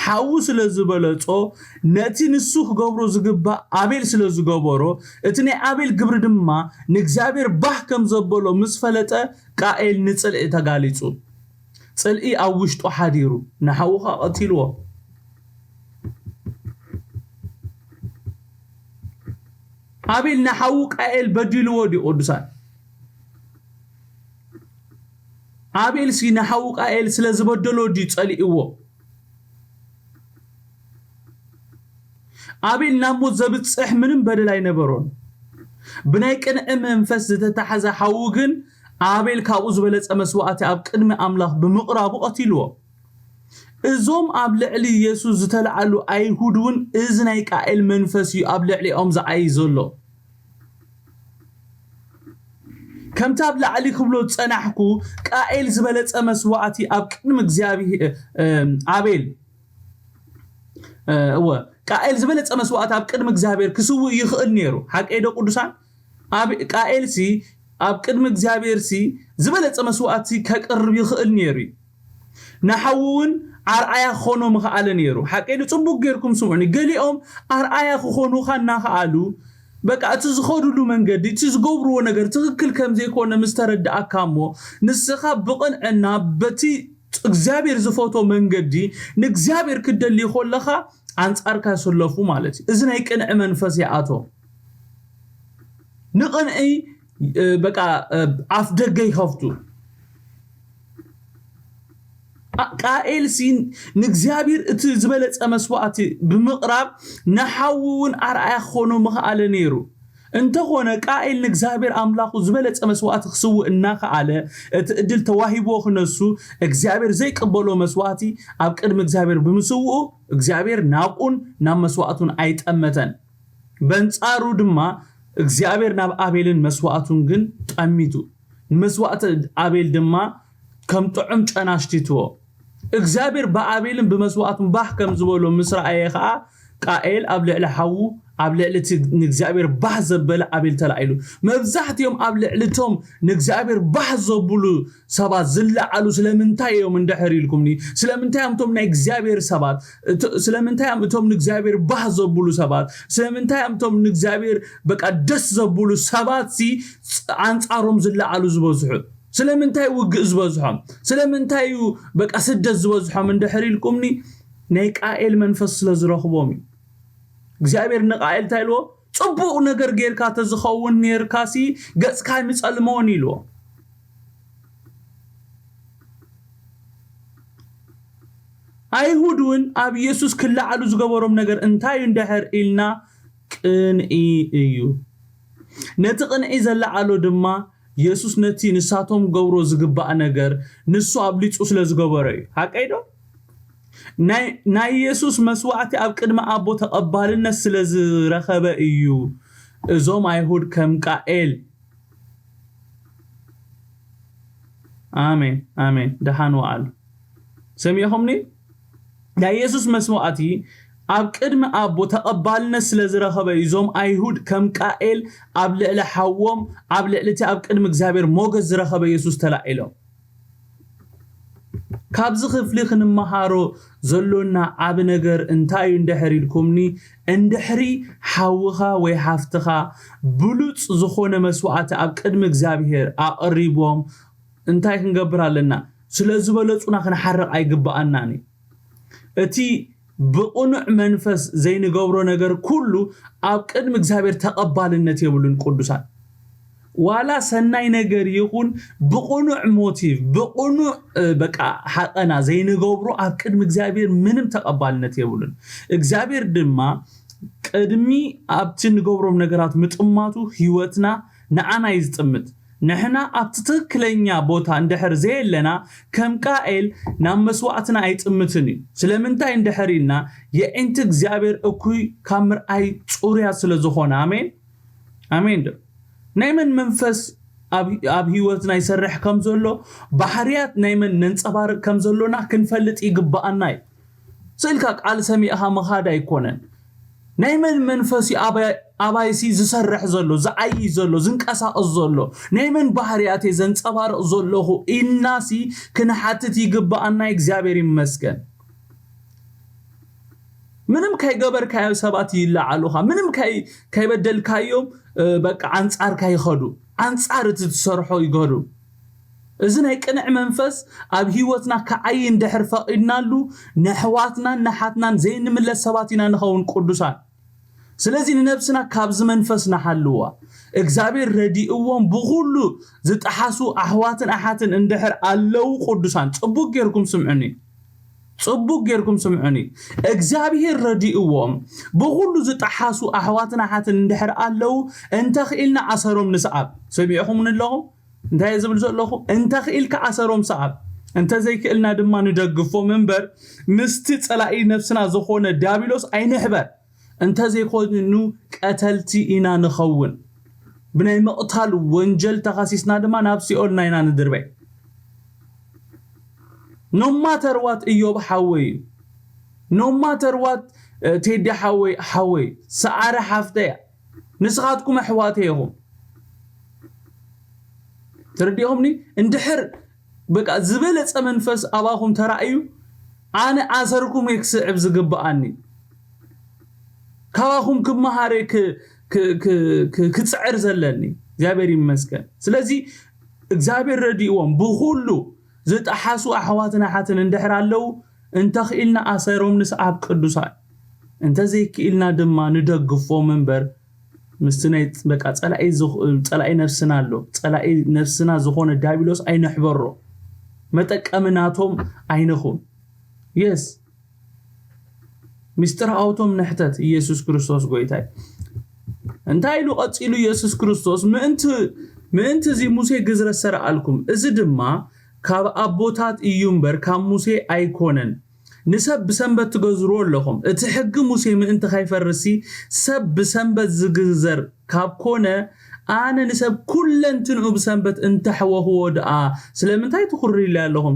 ሓዉ ስለ ዝበለጾ ነቲ ንሱ ክገብሮ ዝግባእ ኣቤል ስለ ዝገበሮ እቲ ናይ ኣቤል ግብሪ ድማ ንእግዚኣብሔር ባህ ከም ዘበሎ ምስ ፈለጠ ቃኤል ንጽልኢ ተጋሊጹ። ጽልኢ ኣብ ውሽጡ ሓዲሩ ንሓዉ ኸኣ ቀቲልዎ። ኣቤል ንሓዉ ቃኤል በዲልዎ ድዩ ቅዱሳን? ኣቤልሲ ንሓዉ ቃኤል ስለ ዝበደሎ ድዩ ጸሊእዎ? ኣቤል ናብ ሞት ዘብጽሕ ምንም በደል ኣይነበሮን። ብናይ ቅንዒ መንፈስ ዝተታሕዘ ሓዉ ግን ኣቤል ካብኡ ዝበለጸ መስዋእቲ ኣብ ቅድሚ ኣምላኽ ብምቕራቡ ቀቲልዎ። እዞም ኣብ ልዕሊ የሱስ ዝተላዕሉ ኣይሁድ እውን እዚ ናይ ቃኤል መንፈስ እዩ ኣብ ልዕሊኦም ዝዓይ ዘሎ። ከምቲ ኣብ ላዕሊ ክብሎ ዝጸናሕኩ ቃኤል ዝበለጸ መስዋእቲ ኣብ ቅድሚ እግዚኣብሔር ኣቤል እወ ቃኤል ዝበለጸ መስዋእቲ ኣብ ቅድሚ እግዚኣብሔር ክስውእ ይኽእል ነይሩ። ሓቀይ ዶ ቅዱሳን? ኣብ ቃኤልሲ ኣብ ቅድሚ እግዚኣብሔርሲ ዝበለጸ መስዋእቲ ከቅርብ ይኽእል ነይሩ እዩ። ንሓዉ እውን ኣርኣያ ክኾኖ ምኽኣለ ነይሩ። ሓቀይ ዶ? ጽቡቅ ጌርኩም ስምዑኒ። ገሊኦም ኣርኣያ ክኾኑኻ እናኸኣሉ በቃ እቲ ዝኸዱሉ መንገዲ እቲ ዝገብርዎ ነገር ትኽክል ከም ዘይኮነ ምስ ተረዳእካ እሞ ንስኻ ብቕንዕና በቲ እግዚኣብሔር ዝፈቶ መንገዲ ንእግዚኣብሔር ክትደሊ ከለኻ ኣንጻርካ ይሰለፉ ማለት እዩ። እዚ ናይ ቅንዒ መንፈስ ይኣቶ። ንቕንዒ በቃ ኣፍ ደገ ይኸፍቱ። ቃኤል ሲ ንእግዚኣብሔር እቲ ዝበለጸ መስዋዕቲ ብምቕራብ ንሓዉ እውን ኣርኣያ ክኾኖ ምኽኣለ ነይሩ። እንተኾነ ቃኤል ንእግዚኣብሔር ኣምላኹ ዝበለጸ መስዋዕቲ ክስውእ እናኸኣለ እቲ ዕድል ተዋሂብዎ ክነሱ እግዚኣብሔር ዘይቅበሎ መስዋዕቲ ኣብ ቅድሚ እግዚኣብሔር ብምስውኡ እግዚኣብሔር ናብኡን ናብ መስዋዕቱን ኣይጠመተን። በንጻሩ ድማ እግዚኣብሔር ናብ ኣቤልን መስዋዕቱን ግን ጠሚቱ። ንመስዋዕቲ ኣቤል ድማ ከም ጥዑም ጨና ኣሽቲትዎ። እግዚኣብሔር ብኣቤልን ብመስዋዕቱን ባህ ከም ዝበሎ ምስ ረኣየ ኸኣ ቃኤል ኣብ ልዕሊ ሓዉ ኣብ ልዕሊ እቲ ንእግዚኣብሔር ባህ ዘበለ ኣቤል ተላዒሉ። መብዛሕትኦም ኣብ ልዕሊ እቶም ንእግዚኣብሔር ባህ ዘብሉ ሰባት ዝለዓሉ ስለምንታይ እዮም እንድሕር ኢልኩምኒ፣ ስለምንታይ እዮም እቶም ናይ እግዚኣብሔር ሰባት እቶ- ስለምንታይ እዮም እቶም ንእግዚኣብሔር ባህ ዘብሉ ሰባት ስለምንታይ እዮም እቶም ንእግዚኣብሔር በቃ ደስ ዘብሉ ሰባት ሲ ኣንጻሮም ዝለዓሉ ዝበዝሑ? ስለምንታይ ውግእ ዝበዝሖም? ስለምንታይ እዩ በቃ ስደት ዝበዝሖም እንድሕር ኢልኩምኒ፣ ናይ ቃኤል መንፈስ ስለ ዝረኽቦም እዩ። እግዚኣብሔር ንቃኤል እንታይ ኢልዎ? ጽቡቕ ነገር ጌርካ ተዝኸውን ኔርካሲ ገጽካ ኣይምጸልሞን ኢልዎ። ኣይሁድ እውን ኣብ ኢየሱስ ክለዓሉ ዝገበሮም ነገር እንታይ እዩ እንድሕር ኢልና ቅንኢ እዩ። ነቲ ቅንኢ ዘለዓሎ ድማ ኢየሱስ ነቲ ንሳቶም ገብሮ ዝግባእ ነገር ንሱ ኣብሊጹ ስለ ዝገበሮ እዩ። ሓቀይ ዶ? ናይ ናይ ኢየሱስ መስዋዕቲ ኣብ ቅድሚ ኣቦ ተቐባልነት ስለ ዝረኸበ እዩ እዞም ኣይሁድ ከም ቃኤል ኣሜን ኣሜን ደሓን ወዓሉ። ሰሚዕኹምኒ? ናይ ኢየሱስ መስዋዕቲ ኣብ ቅድሚ ኣቦ ተቐባልነት ስለ ዝረኸበ እዩ እዞም ኣይሁድ ከም ቃኤል ኣብ ልዕሊ ሓዎም ኣብ ልዕሊ እቲ ኣብ ቅድሚ እግዚኣብሔር ሞገስ ዝረኸበ ኢየሱስ ተላዒሎም። ካብዚ ክፍሊ ክንመሃሮ ዘሎና ዓቢ ነገር እንታይ እዩ እንድሕር ኢልኩምኒ፣ እንድሕሪ ሓውኻ ወይ ሓፍትኻ ብሉጽ ዝኾነ መስዋዕቲ ኣብ ቅድሚ እግዚኣብሔር ኣቕሪቦም እንታይ ክንገብር ኣለና? ስለ ዝበለጹና ክንሓርቕ ኣይግብኣናን እዩ። እቲ ብቕኑዕ መንፈስ ዘይንገብሮ ነገር ኩሉ ኣብ ቅድሚ እግዚኣብሔር ተቐባልነት የብሉን። ቅዱሳን ዋላ ሰናይ ነገር ይኹን ብቕኑዕ ሞቲቭ ብቕኑዕ በቃ ሓቐና ዘይንገብሮ ኣብ ቅድሚ እግዚኣብሔር ምንም ተቐባልነት የብሉን። እግዚኣብሔር ድማ ቅድሚ ኣብቲ ንገብሮም ነገራት ምጥማቱ ህይወትና ንዓና እዩ ዝጥምት። ንሕና ኣብቲ ትክክለኛ ቦታ እንድሕር ዘየለና ከም ቃኤል ናብ መስዋዕትና ኣይጥምትን እዩ። ስለምንታይ እንድሕር ኢልና የዒንቲ እግዚኣብሔር እኩይ ካብ ምርኣይ ጹርያ ስለ ዝኾነ። ኣሜን ኣሜን። ዶ ናይ መን መንፈስ ኣብ ህይወትና ይሰርሕ ከም ዘሎ ባህርያት ናይ መን ነንጸባርቅ ከም ዘሎና ክንፈልጥ ይግብኣና እዩ። ስእልካ ቃል ሰሚዕኻ ምኻድ ኣይኮነን። ናይ መን መንፈስ እዩ ኣባይ- ኣባይሲ ዝሰርሕ ዘሎ ዝዓይ ዘሎ ዝንቀሳቐስ ዘሎ ናይ መን ባህርያት እየ ዘንጸባርቕ ዘለኹ ኢልናሲ ክንሓትት ይግብኣና። እግዚኣብሔር ይመስገን። ምንም ከይገበርካዮ ሰባት ይለዓሉኻ። ምንም ከይ- ከይበደልካዮም እ፣ በቃ ኣንጻርካ ይኸዱ። ኣንጻር እቲ ትሰርሖ ይገዱ። እዚ ናይ ቅንዕ መንፈስ ኣብ ህይወትና ክዓይ እንድሕር ፈቒድናሉ ንኣሕዋትናን ንሓትናን ዘይንምለስ ሰባት ኢና ንኸውን ቅዱሳን። ስለዚ ንነብስና ካብዚ መንፈስ ንሓልዋ። እግዚኣብሔር ረዲእዎም ብኹሉ ዝጠሓሱ ኣሕዋትን ኣሓትን እንድሕር ኣለዉ ቅዱሳን ጽቡቅ ጌርኩም ስምዑኒ። ጽቡቅ ጌርኩም ስምዑኒ። እግዚኣብሔር ረዲእዎም ብኹሉ ዝጠሓሱ ኣሕዋትን ኣሓትን እንድሕር ኣለዉ እንተኽኢልና ኣሰሮም ንስዓብ። ሰሚዕኹምኒ ኣለኹም? እንታይ እየ ዝብል ዘለኹ? እንተኽኢልካ ኣሰሮም ስዓብ፣ እንተዘይክእልና ድማ ንደግፎም እምበር ምስቲ ጸላኢ ነፍስና ዝኾነ ዲያብሎስ ኣይንሕበር። እንተዘይኮይኑ ቀተልቲ ኢና ንኸውን። ብናይ ምቕታል ወንጀል ተኸሲስና ድማ ናብ ሲኦል ናይና ንድርበይ። ኖማተርዋት እዮብ ሓወይ እዩ። ኖማተርዋት ቴዲ ሓወይ ሓወይ ሰዓረ ሓፍተያ ንስኻትኩም ኣሕዋተ ኢኹም። ተረዲኹምኒ? እንድሕር በቃ ዝበለጸ መንፈስ ኣባኹም ተራእዩ ኣነ ኣሰርኩም እየ ክስዕብ ዝግብኣኒ። ካባኹም ክመሃር እየ ክ- ክ- ክ- ክ- ክጽዕር ዘለኒ። እግዚኣብሔር ይመስገን። ስለዚ እግዚኣብሔር ረዲእዎም ብኹሉ ዝጠሓሱ ኣሕዋትን ኣሓትን እንድሕር ኣለዉ እንተኽኢልና ኣሰሮም ንስዓብ ቅዱሳን። እንተዘይክኢልና ድማ ንደግፎም እምበር ምስቲ ናይ በቃ ጸላኢ ዝኽ- ጸላኢ ነፍስና ኣሎ። ጸላኢ ነፍስና ዝኾነ ዲያብሎስ ኣይነሕበሮ። መጠቀሚ ናቶም ኣይንኹን። የስ፣ ምስጢር ሃውቶም ንሕተት። ኢየሱስ ክርስቶስ ጎይታይ። እንታይ ኢሉ ቀጺሉ ኢየሱስ ክርስቶስ? ምእንቲ ምእንቲ እዚ ሙሴ ግዝረት ሰርዓልኩም፣ እዚ ድማ ካብ ኣቦታት እዩ እምበር ካብ ሙሴ ኣይኮነን። ንሰብ ብሰንበት ትገዝርዎ ኣለኹም። እቲ ሕጊ ሙሴ ምእንቲ ከይፈርሲ ሰብ ብሰንበት ዝግዘር ካብ ኮነ፣ ኣነ ንሰብ ኩለንትንኡ ብሰንበት እንተሕወኽዎ ደኣ ስለምንታይ ትኹርዩለይ ኣለኹም?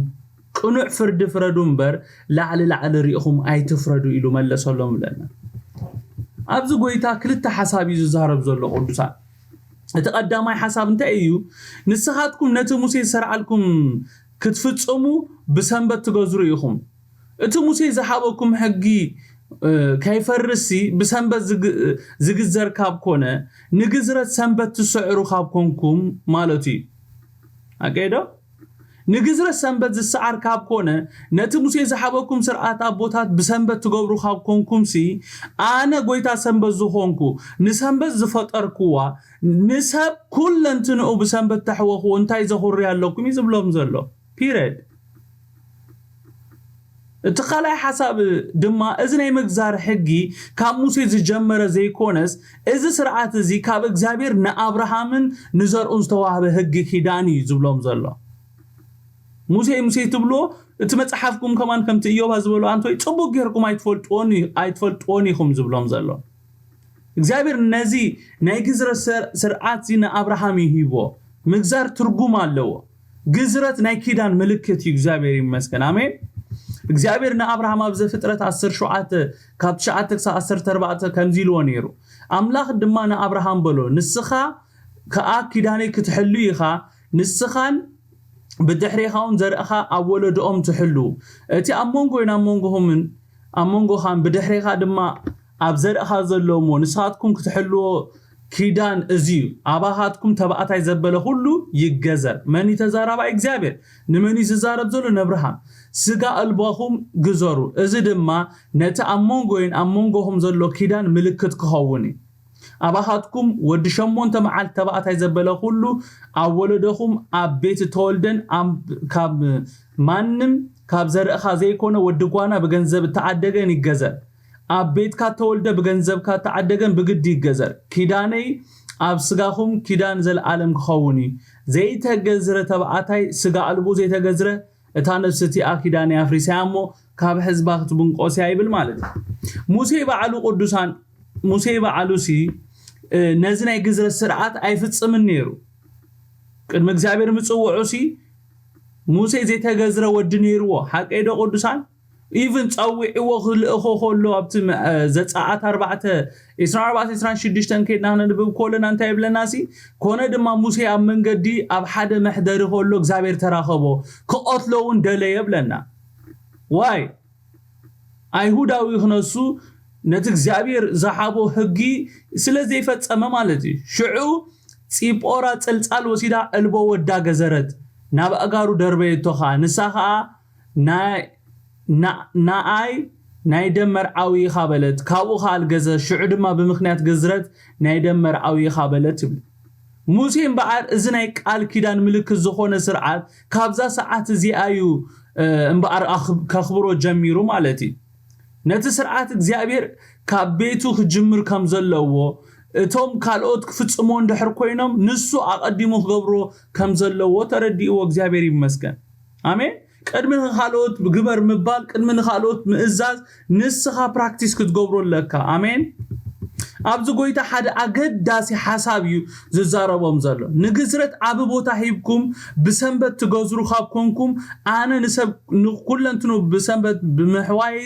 ቅኑዕ ፍርዲ ፍረዱ እምበር ላዕሊ ላዕሊ ርኢኹም ኣይትፍረዱ ኢሉ መለሰሎም ብለና። ኣብዚ ጎይታ ክልተ ሓሳብ እዩ ዝዛረብ ዘሎ ቅዱሳን። እቲ ቀዳማይ ሓሳብ እንታይ እዩ? ንስኻትኩም ነቲ ሙሴ ዝሰርዓልኩም ክትፍጽሙ ብሰንበት ትገዝሩ ኢኹም። እቲ ሙሴ ዝሃበኩም ሕጊ ከይፈርስሲ ብሰንበት ዝግዘር ካብ ኮነ፣ ንግዝረት ሰንበት ትስዕሩ ካብ ኮንኩም ማለቱ እዩ። ኣቀዶ ንግዝረት ሰንበት ዝሰዓር ካብ ኮነ፣ ነቲ ሙሴ ዝሃበኩም ስርዓት ኣቦታት ብሰንበት ትገብሩ ካብ ኮንኩምሲ፣ ኣነ ጎይታ ሰንበት ዝኾንኩ፣ ንሰንበት ዝፈጠርኩዋ፣ ንሰብ ኩለንትንኡ ብሰንበት ተሕወኽዎ እንታይ ዘኹሪ ኣለኩም እዩ ዝብሎም ዘሎ። ፒረድ። እቲ ካልኣይ ሓሳብ ድማ፣ እዚ ናይ ምግዛር ሕጊ ካብ ሙሴ ዝጀመረ ዘይኮነስ፣ እዚ ስርዓት እዚ ካብ እግዚኣብሔር ንኣብርሃምን ንዘርኡን ዝተዋህበ ሕጊ ኪዳን እዩ ዝብሎም ዘሎ። ሙሴ ሙሴ ትብልዎ፣ እቲ መጽሓፍኩም ከማን ከምቲ እዮባ ዝበሎ ኣንቶይ ጽቡቅ ጌርኩም ኣይትፈልጥዎን እዩ- ኣይትፈልጥዎን ኢኹም ዝብሎም ዘሎ። እግዚኣብሔር ነዚ ናይ ግዝረ ስር- ስርዓት እዚ ንኣብርሃም እዩ ሂቦ። ምግዛር ትርጉም ኣለዎ። ግዝረት ናይ ኪዳን ምልክት እዩ። እግዚኣብሔር ይመስገን። ኣሜን። እግዚኣብሔር ንኣብርሃም ኣብ ዘፍጥረት ዓሰርተ ሸውዓተ፣ ካብ ትሽዓተ ክሳብ ዓሰርተ ኣርባዕተ ከምዚ ኢልዎ ነይሩ። ኣምላኽ ድማ ንኣብርሃም በሎ፣ ንስኻ ከኣ ኪዳነይ ክትሕሉ ኢኻ፣ ንስኻን ብድሕሬኻ እውን ዘርእኻ ኣብ ወለዶኦም ትሕሉ። እቲ ኣብ መንጎይን ኣብ መንጎኹምን ኣብ መንጎኻን ብድሕሬኻ ድማ ኣብ ዘርእኻ ዘሎ እሞ ንስኻትኩም ክትሕልዎ ኪዳን እዚ እዩ። ኣባኻትኩም ተባዕታይ ዘበለ ኩሉ ይገዘር። መን እዩ ተዛራባይ? እግዚኣብሔር። ንመን እዩ ዝዛረብ ዘሎ? ነብርሃም። ስጋ ኣልባኹም ግዘሩ። እዚ ድማ ነቲ ኣብ መንጎይን ኣብ መንጎኹም ዘሎ ኪዳን ምልክት ክኸውን እዩ። ኣባኻትኩም ወዲ ሸሞንተ መዓልቲ ተባዕታይ ዘበለ ኩሉ ኣብ ወለዶኹም ኣብ ቤት እተወልደን ኣብ- ካብ ማንም ካብ ዘርእኻ ዘይኮነ ወዲ ጓና ብገንዘብ እተዓደገን ይገዘር። ኣብ ቤትካ እተወልደ ብገንዘብካ እተዓደገን ብግዲ ይገዘር። ኪዳነይ ኣብ ስጋኹም ኪዳን ዘለኣለም ክኸውን እዩ። ዘይተገዝረ ተባዕታይ ስጋ ኣልቦ ዘይተገዝረ እታ ነፍሲ እቲኣ ኪዳነይ ኣፍሪሰያ እሞ ካብ ሕዝባ ክትብንቆስ እያ ይብል ማለት እዩ። ሙሴ በዓሉ ቅዱሳን ሙሴ በዓሉ ሲ ነዚ ናይ ግዝረት ስርዓት ኣይፍጽምን ነይሩ። ቅድሚ እግዚኣብሔር ምጽውዑ ሲ ሙሴ ዘይተገዝረ ወዲ ነይርዎ። ሓቀይ ዶ ቅዱሳን? ኢቭን ጸዊዕዎ ክልእኾ ከሎ ኣብቲ ዘጸኣት ኣርባዕተ ዕስራን ኣርባዕተ ዕስራን ሽዱሽተን ከይድና ክነንብብ ከሎና እንታይ ይብለና ሲ? ኮነ ድማ ሙሴ ኣብ መንገዲ ኣብ ሓደ መሕደሪ ከሎ እግዚኣብሔር ተራኸቦ፣ ክቐትሎ እውን ደለየ ይብለና። ዋይ? ኣይሁዳዊ ክነሱ ነቲ እግዚኣብሔር ዝሃቦ ህጊ ስለ ዘይፈጸመ ማለት እዩ። ሽዑ ጺጶራ ጽልጻል ወሲዳ ዕልቦ ወዳ ገዘረት፣ ናብ ኣእጋሩ ደርበየቶ ኸኣ። ንሳ ኸኣ ናይ- ና- ንኣይ ናይ ደም መርዓዊ ኢኻ በለት። ካብኡ ኸኣ ኣልገዘ። ሽዑ ድማ ብምኽንያት ግዝረት ናይ ደም መርዓዊ ኢኻ በለት ይብል። ሙሴ እምበኣር እዚ ናይ ቃል ኪዳን ምልክት ዝኾነ ስርዓት ካብዛ ሰዓት እዚኣ እዩ እምበኣር ከኽብሮ ጀሚሩ ማለት እዩ። ነቲ ስርዓት እግዚኣብሔር ካብ ቤቱ ክጅምር ከም ዘለዎ፣ እቶም ካልኦት ክፍጽሞ እንድሕር ኮይኖም ንሱ ኣቐዲሙ ክገብሮ ከም ዘለዎ ተረዲእዎ። እግዚኣብሔር ይመስገን። ኣሜን። ቅድሚ ንኻልኦት ግበር ምባል፣ ቅድሚ ንኻልኦት ምእዛዝ ንስኻ ፕራክቲስ ክትገብሮ ኣለካ። ኣሜን። ኣብዚ ጎይታ ሓደ ኣገዳሲ ሓሳብ እዩ ዝዛረቦም ዘሎ። ንግዝረት ዓቢ ቦታ ሂብኩም ብሰንበት ትገዝሩ ካብ ኮንኩም፣ ኣነ ንሰብ ንኩለንትኑ ብሰንበት ብምሕዋይ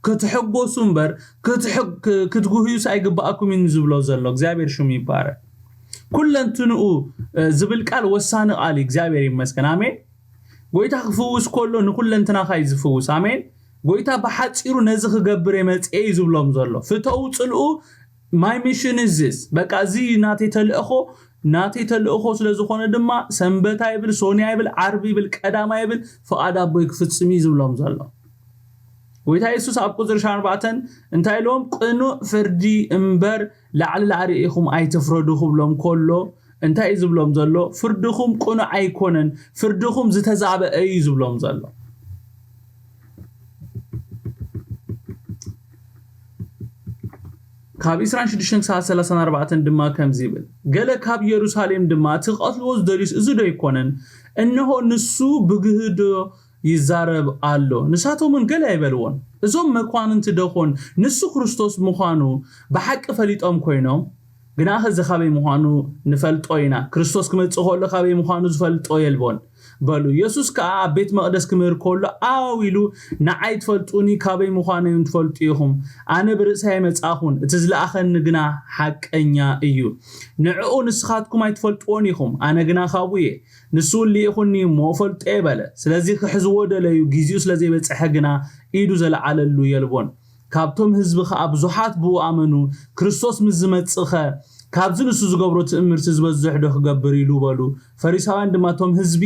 ክትሕጎሱ እምበር ክትሕግ- ክትጉህዩስ ኣይግባኣኩም እዩ ዝብሎ ዘሎ። እግዚኣብሔር ሽሙ ይባረክ። ኩለንትንኡ ዝብል ቃል ወሳኒ ቃል እዩ። እግዚኣብሔር ይመስገን። ኣሜን። ጎይታ ክፍውስ ከሎ ንኩለንትናኻ እዩ ዝፍውስ። ኣሜን። ጎይታ ብሓፂሩ ነዚ ክገብር የመፅኤ እዩ ዝብሎም ዘሎ። ፍተው ፅልኡ። My mission is this። በቃ እዚ ናተይ ተልእኾ ናተይ ተልእኾ ስለ ዝኾነ ድማ ሰንበት ኣይብል፣ ሶኒ ኣይብል፣ ዓርቢ ይብል፣ ቀዳማ ይብል፣ ፍቓድ ኣቦይ ክፍፅም እዩ ዝብሎም ዘሎ። ጎይታ የሱስ ኣብ ቁፅሪ ሸውዓተ እንታይ ኢሎም? ቅኑዕ ፍርዲ እምበር ላዕሊ ላዕሊ ኢኹም ኣይትፍረዱ ክብሎም ከሎ እንታይ እዩ ዝብሎም ዘሎ? ፍርድኹም ቅኑዕ ኣይኮነን፣ ፍርድኹም ዝተዛበአ እዩ ዝብሎም ዘሎ። ካብ ዕስራን ሽዱሽተን ክሳብ ሰላሳን ኣርባዕተን ድማ ከምዚ ይብል፣ ገለ ካብ ኢየሩሳሌም ድማ፣ እቲ ክቐትልዎ ዝደልዩስ እዚ ዶ ኣይኮነን? እንሆ ንሱ ብግህዶ ይዛረብ ኣሎ። ንሳቶም እውን ገለ ኣይበልዎን። እዞም መኳንንቲ ደኾን ንሱ ክርስቶስ ምዃኑ ብሓቂ ፈሊጦም ኮይኖም፣ ግናኸ እዚ ካበይ ምዃኑ ንፈልጦ ኢና፣ ክርስቶስ ክመጽእ ከሎ ካበይ ምዃኑ ዝፈልጦ የልቦን በሉ። ኢየሱስ ከኣ ኣብ ቤት መቕደስ ክምህር ከሎ ኣው ኢሉ፣ ንዓይ ትፈልጡኒ፣ ካበይ ምዃነይ እውን ትፈልጡ ኢኹም። ኣነ ብርእሰይ ኣይመጻእኹን፣ እቲ ዝለኣኸኒ ግና ሓቀኛ እዩ። ንዕኡ ንስኻትኩም ኣይትፈልጥዎን ኢኹም፣ ኣነ ግና ካብኡ እየ። ንሱ እውን ልኢኹኒ እሞ እፈልጦ እየ በለ። ስለዚ ክሕዝዎ ደለዩ፣ ጊዜኡ ስለ ዘይበጽሐ ግና ኢዱ ዘለዓለሉ የልቦን። ካብቶም ህዝቢ ኸኣ ብዙሓት ብኡ ኣመኑ። ክርስቶስ ምስ ዝመጽእኸ ካብዚ ንሱ ዝገብሮ ትእምርቲ ዝበዝሕ ዶ ክገብር ኢሉ በሉ። ፈሪሳውያን ድማ እቶም ህዝቢ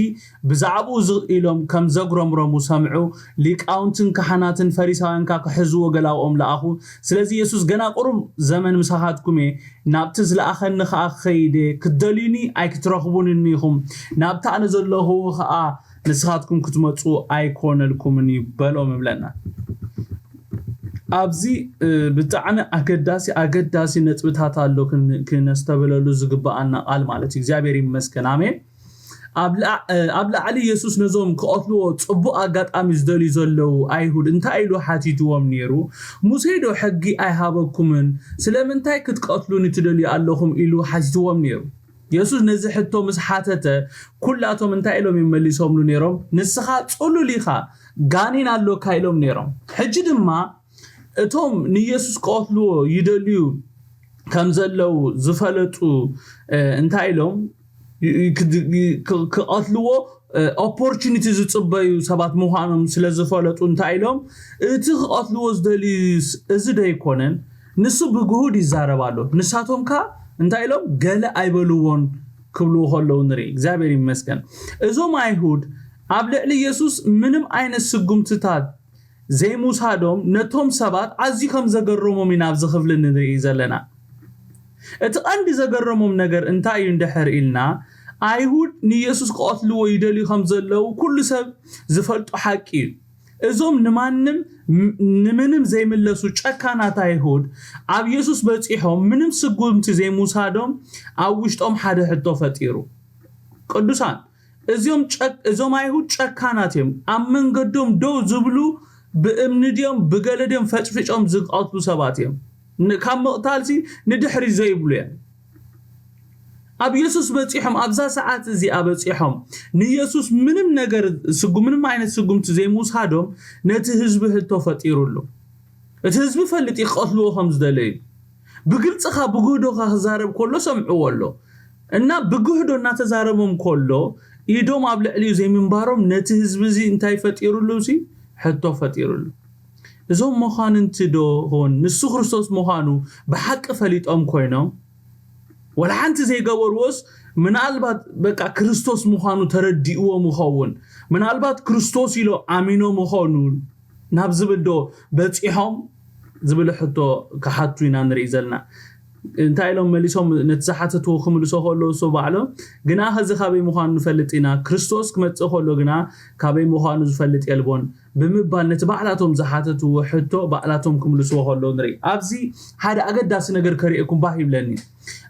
ብዛዕባኡ ዝቕ ኢሎም ከም ዘጉረምረሙ ሰምዑ። ሊቃውንትን ካህናትን ፈሪሳውያን ከኣ ክሕዝዎ ገላውኦም ለኣኹ። ስለዚ የሱስ ገና ቁሩብ ዘመን ምሳኻትኩም እየ፣ ናብቲ ዝለኣኸኒ ኸኣ ክኸይድ እየ። ክትደልዩኒ ኣይክትረኽቡንን ኢኹም፣ ናብቲ ኣነ ዘለኹ ኸኣ ንስኻትኩም ክትመጹ ኣይኮነልኩምን እዩ በሎም እብለና። ኣብዚ ብጣዕሚ ኣገዳሲ ኣገዳሲ ነጥብታት ኣሎ ክነስተብህለሉ ዝግበኣና ቃል ማለት እዩ። እግዚኣብሔር ይመስገን፣ ኣሜን። ኣብ ላዕሊ የሱስ ነዞም ክቐትልዎ ጽቡቕ ኣጋጣሚ ዝደልዩ ዘለዉ ኣይሁድ እንታይ ኢሉ ሓቲትዎም ነይሩ? ሙሴ ዶ ሕጊ ኣይሃበኩምን? ስለምንታይ ክትቀትሉኒ ትደልዩ ኣለኹም? ኢሉ ሓቲትዎም ነይሩ። የሱስ ነዚ ሕቶ ምስ ሓተተ ኩላቶም እንታይ ኢሎም ይመሊሶምሉ ነይሮም? ንስኻ ጽሉል ኢኻ፣ ጋኔን ኣሎካ ኢሎም ነይሮም። ሕጂ ድማ እቶም ንየሱስ ክቐትልዎ ይደልዩ ከም ዘለዉ ዝፈለጡ እንታይ ኢሎም ክቐትልዎ ኦፖርቹኒቲ ዝፅበዩ ሰባት ምዃኖም ስለ ዝፈለጡ እንታይ ኢሎም እቲ ክቐትልዎ ዝደልዩስ እዚ ዶ ኣይኮነን? ንሱ ብግሁድ ይዛረብ ኣሎ። ንሳቶም ከ እንታይ ኢሎም ገለ ኣይበልዎን ክብልዎ ከለዉ ንርኢ። እግዚኣብሔር ይመስገን። እዞም ኣይሁድ ኣብ ልዕሊ የሱስ ምንም ዓይነት ስጉምትታት ዘይምውሳዶም ነቶም ሰባት ኣዝዩ ከም ዘገረሞም ኢና ኣብዚ ክፍሊ ንርኢ ዘለና። እቲ ቀንዲ ዘገረሞም ነገር እንታይ እዩ እንድሕር ኢልና፣ ኣይሁድ ንየሱስ ክቐትልዎ ይደልዩ ከም ዘለዉ ኩሉ ሰብ ዝፈልጦ ሓቂ እዩ። እዞም ንማንም ንምንም ዘይምለሱ ጨካናት ኣይሁድ ኣብ የሱስ በጺሖም ምንም ስጉምቲ ዘይምውሳዶም ኣብ ውሽጦም ሓደ ሕቶ ፈጢሩ። ቅዱሳን እዚኦም እዞም ኣይሁድ ጨካናት እዮም። ኣብ መንገዶም ደው ዝብሉ ብእምኒ ድዮም ብገለ ድዮም ፈጭፍጮም ዝቐትሉ ሰባት እዮም። ካብ ምቕታልሲ ንድሕሪ ዘይብሉ እዮም። ኣብ የሱስ በፂሖም ኣብዛ ሰዓት እዚኣ በፂሖም ንየሱስ ምንም ነገር ምንም ዓይነት ስጉምቲ ዘይምውሳዶም ነቲ ህዝቢ ህቶ ፈጢሩሉ። እቲ ህዝቢ ፈልጥ ይኸትልዎ ከም ዝደለዩ ብግልፂ ካብ ብግህዶ ክዛረብ ከሎ ሰምዕዎ ኣሎ እና ብግህዶ እናተዛረቦም ከሎ ኢዶም ኣብ ልዕሊኡ ዘይምንባሮም ነቲ ህዝቢ እዚ እንታይ ፈጢሩሉ ሲ ሕቶ ፈጢሩሉ። እዞም መኳንንቲ ዶ ኾን ንሱ ክርስቶስ ምዃኑ ብሓቂ ፈሊጦም ኮይኖም ወላ ሓንቲ ዘይገበርዎስ ምናልባት በቃ ክርስቶስ ምዃኑ ተረዲእዎም ይኸውን ምናልባት ክርስቶስ ኢሎ ኣሚኖም ይኾኑ ናብ ዝብል ዶ በፂሖም ዝብል ሕቶ ክሓቱ ኢና ንርኢ ዘለና። እንታይ ኢሎም መሊሶም ነቲ ዝሓተትዎ ክምልሶ ከለዉ እሱ ባዕሎም ግና ኸዚ ካበይ ምዃኑ ንፈልጥ ኢና ክርስቶስ ክመፅእ ከሎ ግና ካበይ ምዃኑ ዝፈልጥ የልቦን ብምባል ነቲ ባዕላቶም ዝሓተትዎ ሕቶ ባዕላቶም ክምልስዎ ከለዉ ንርኢ። ኣብዚ ሓደ ኣገዳሲ ነገር ከርእየኩም ባህ ይብለኒ።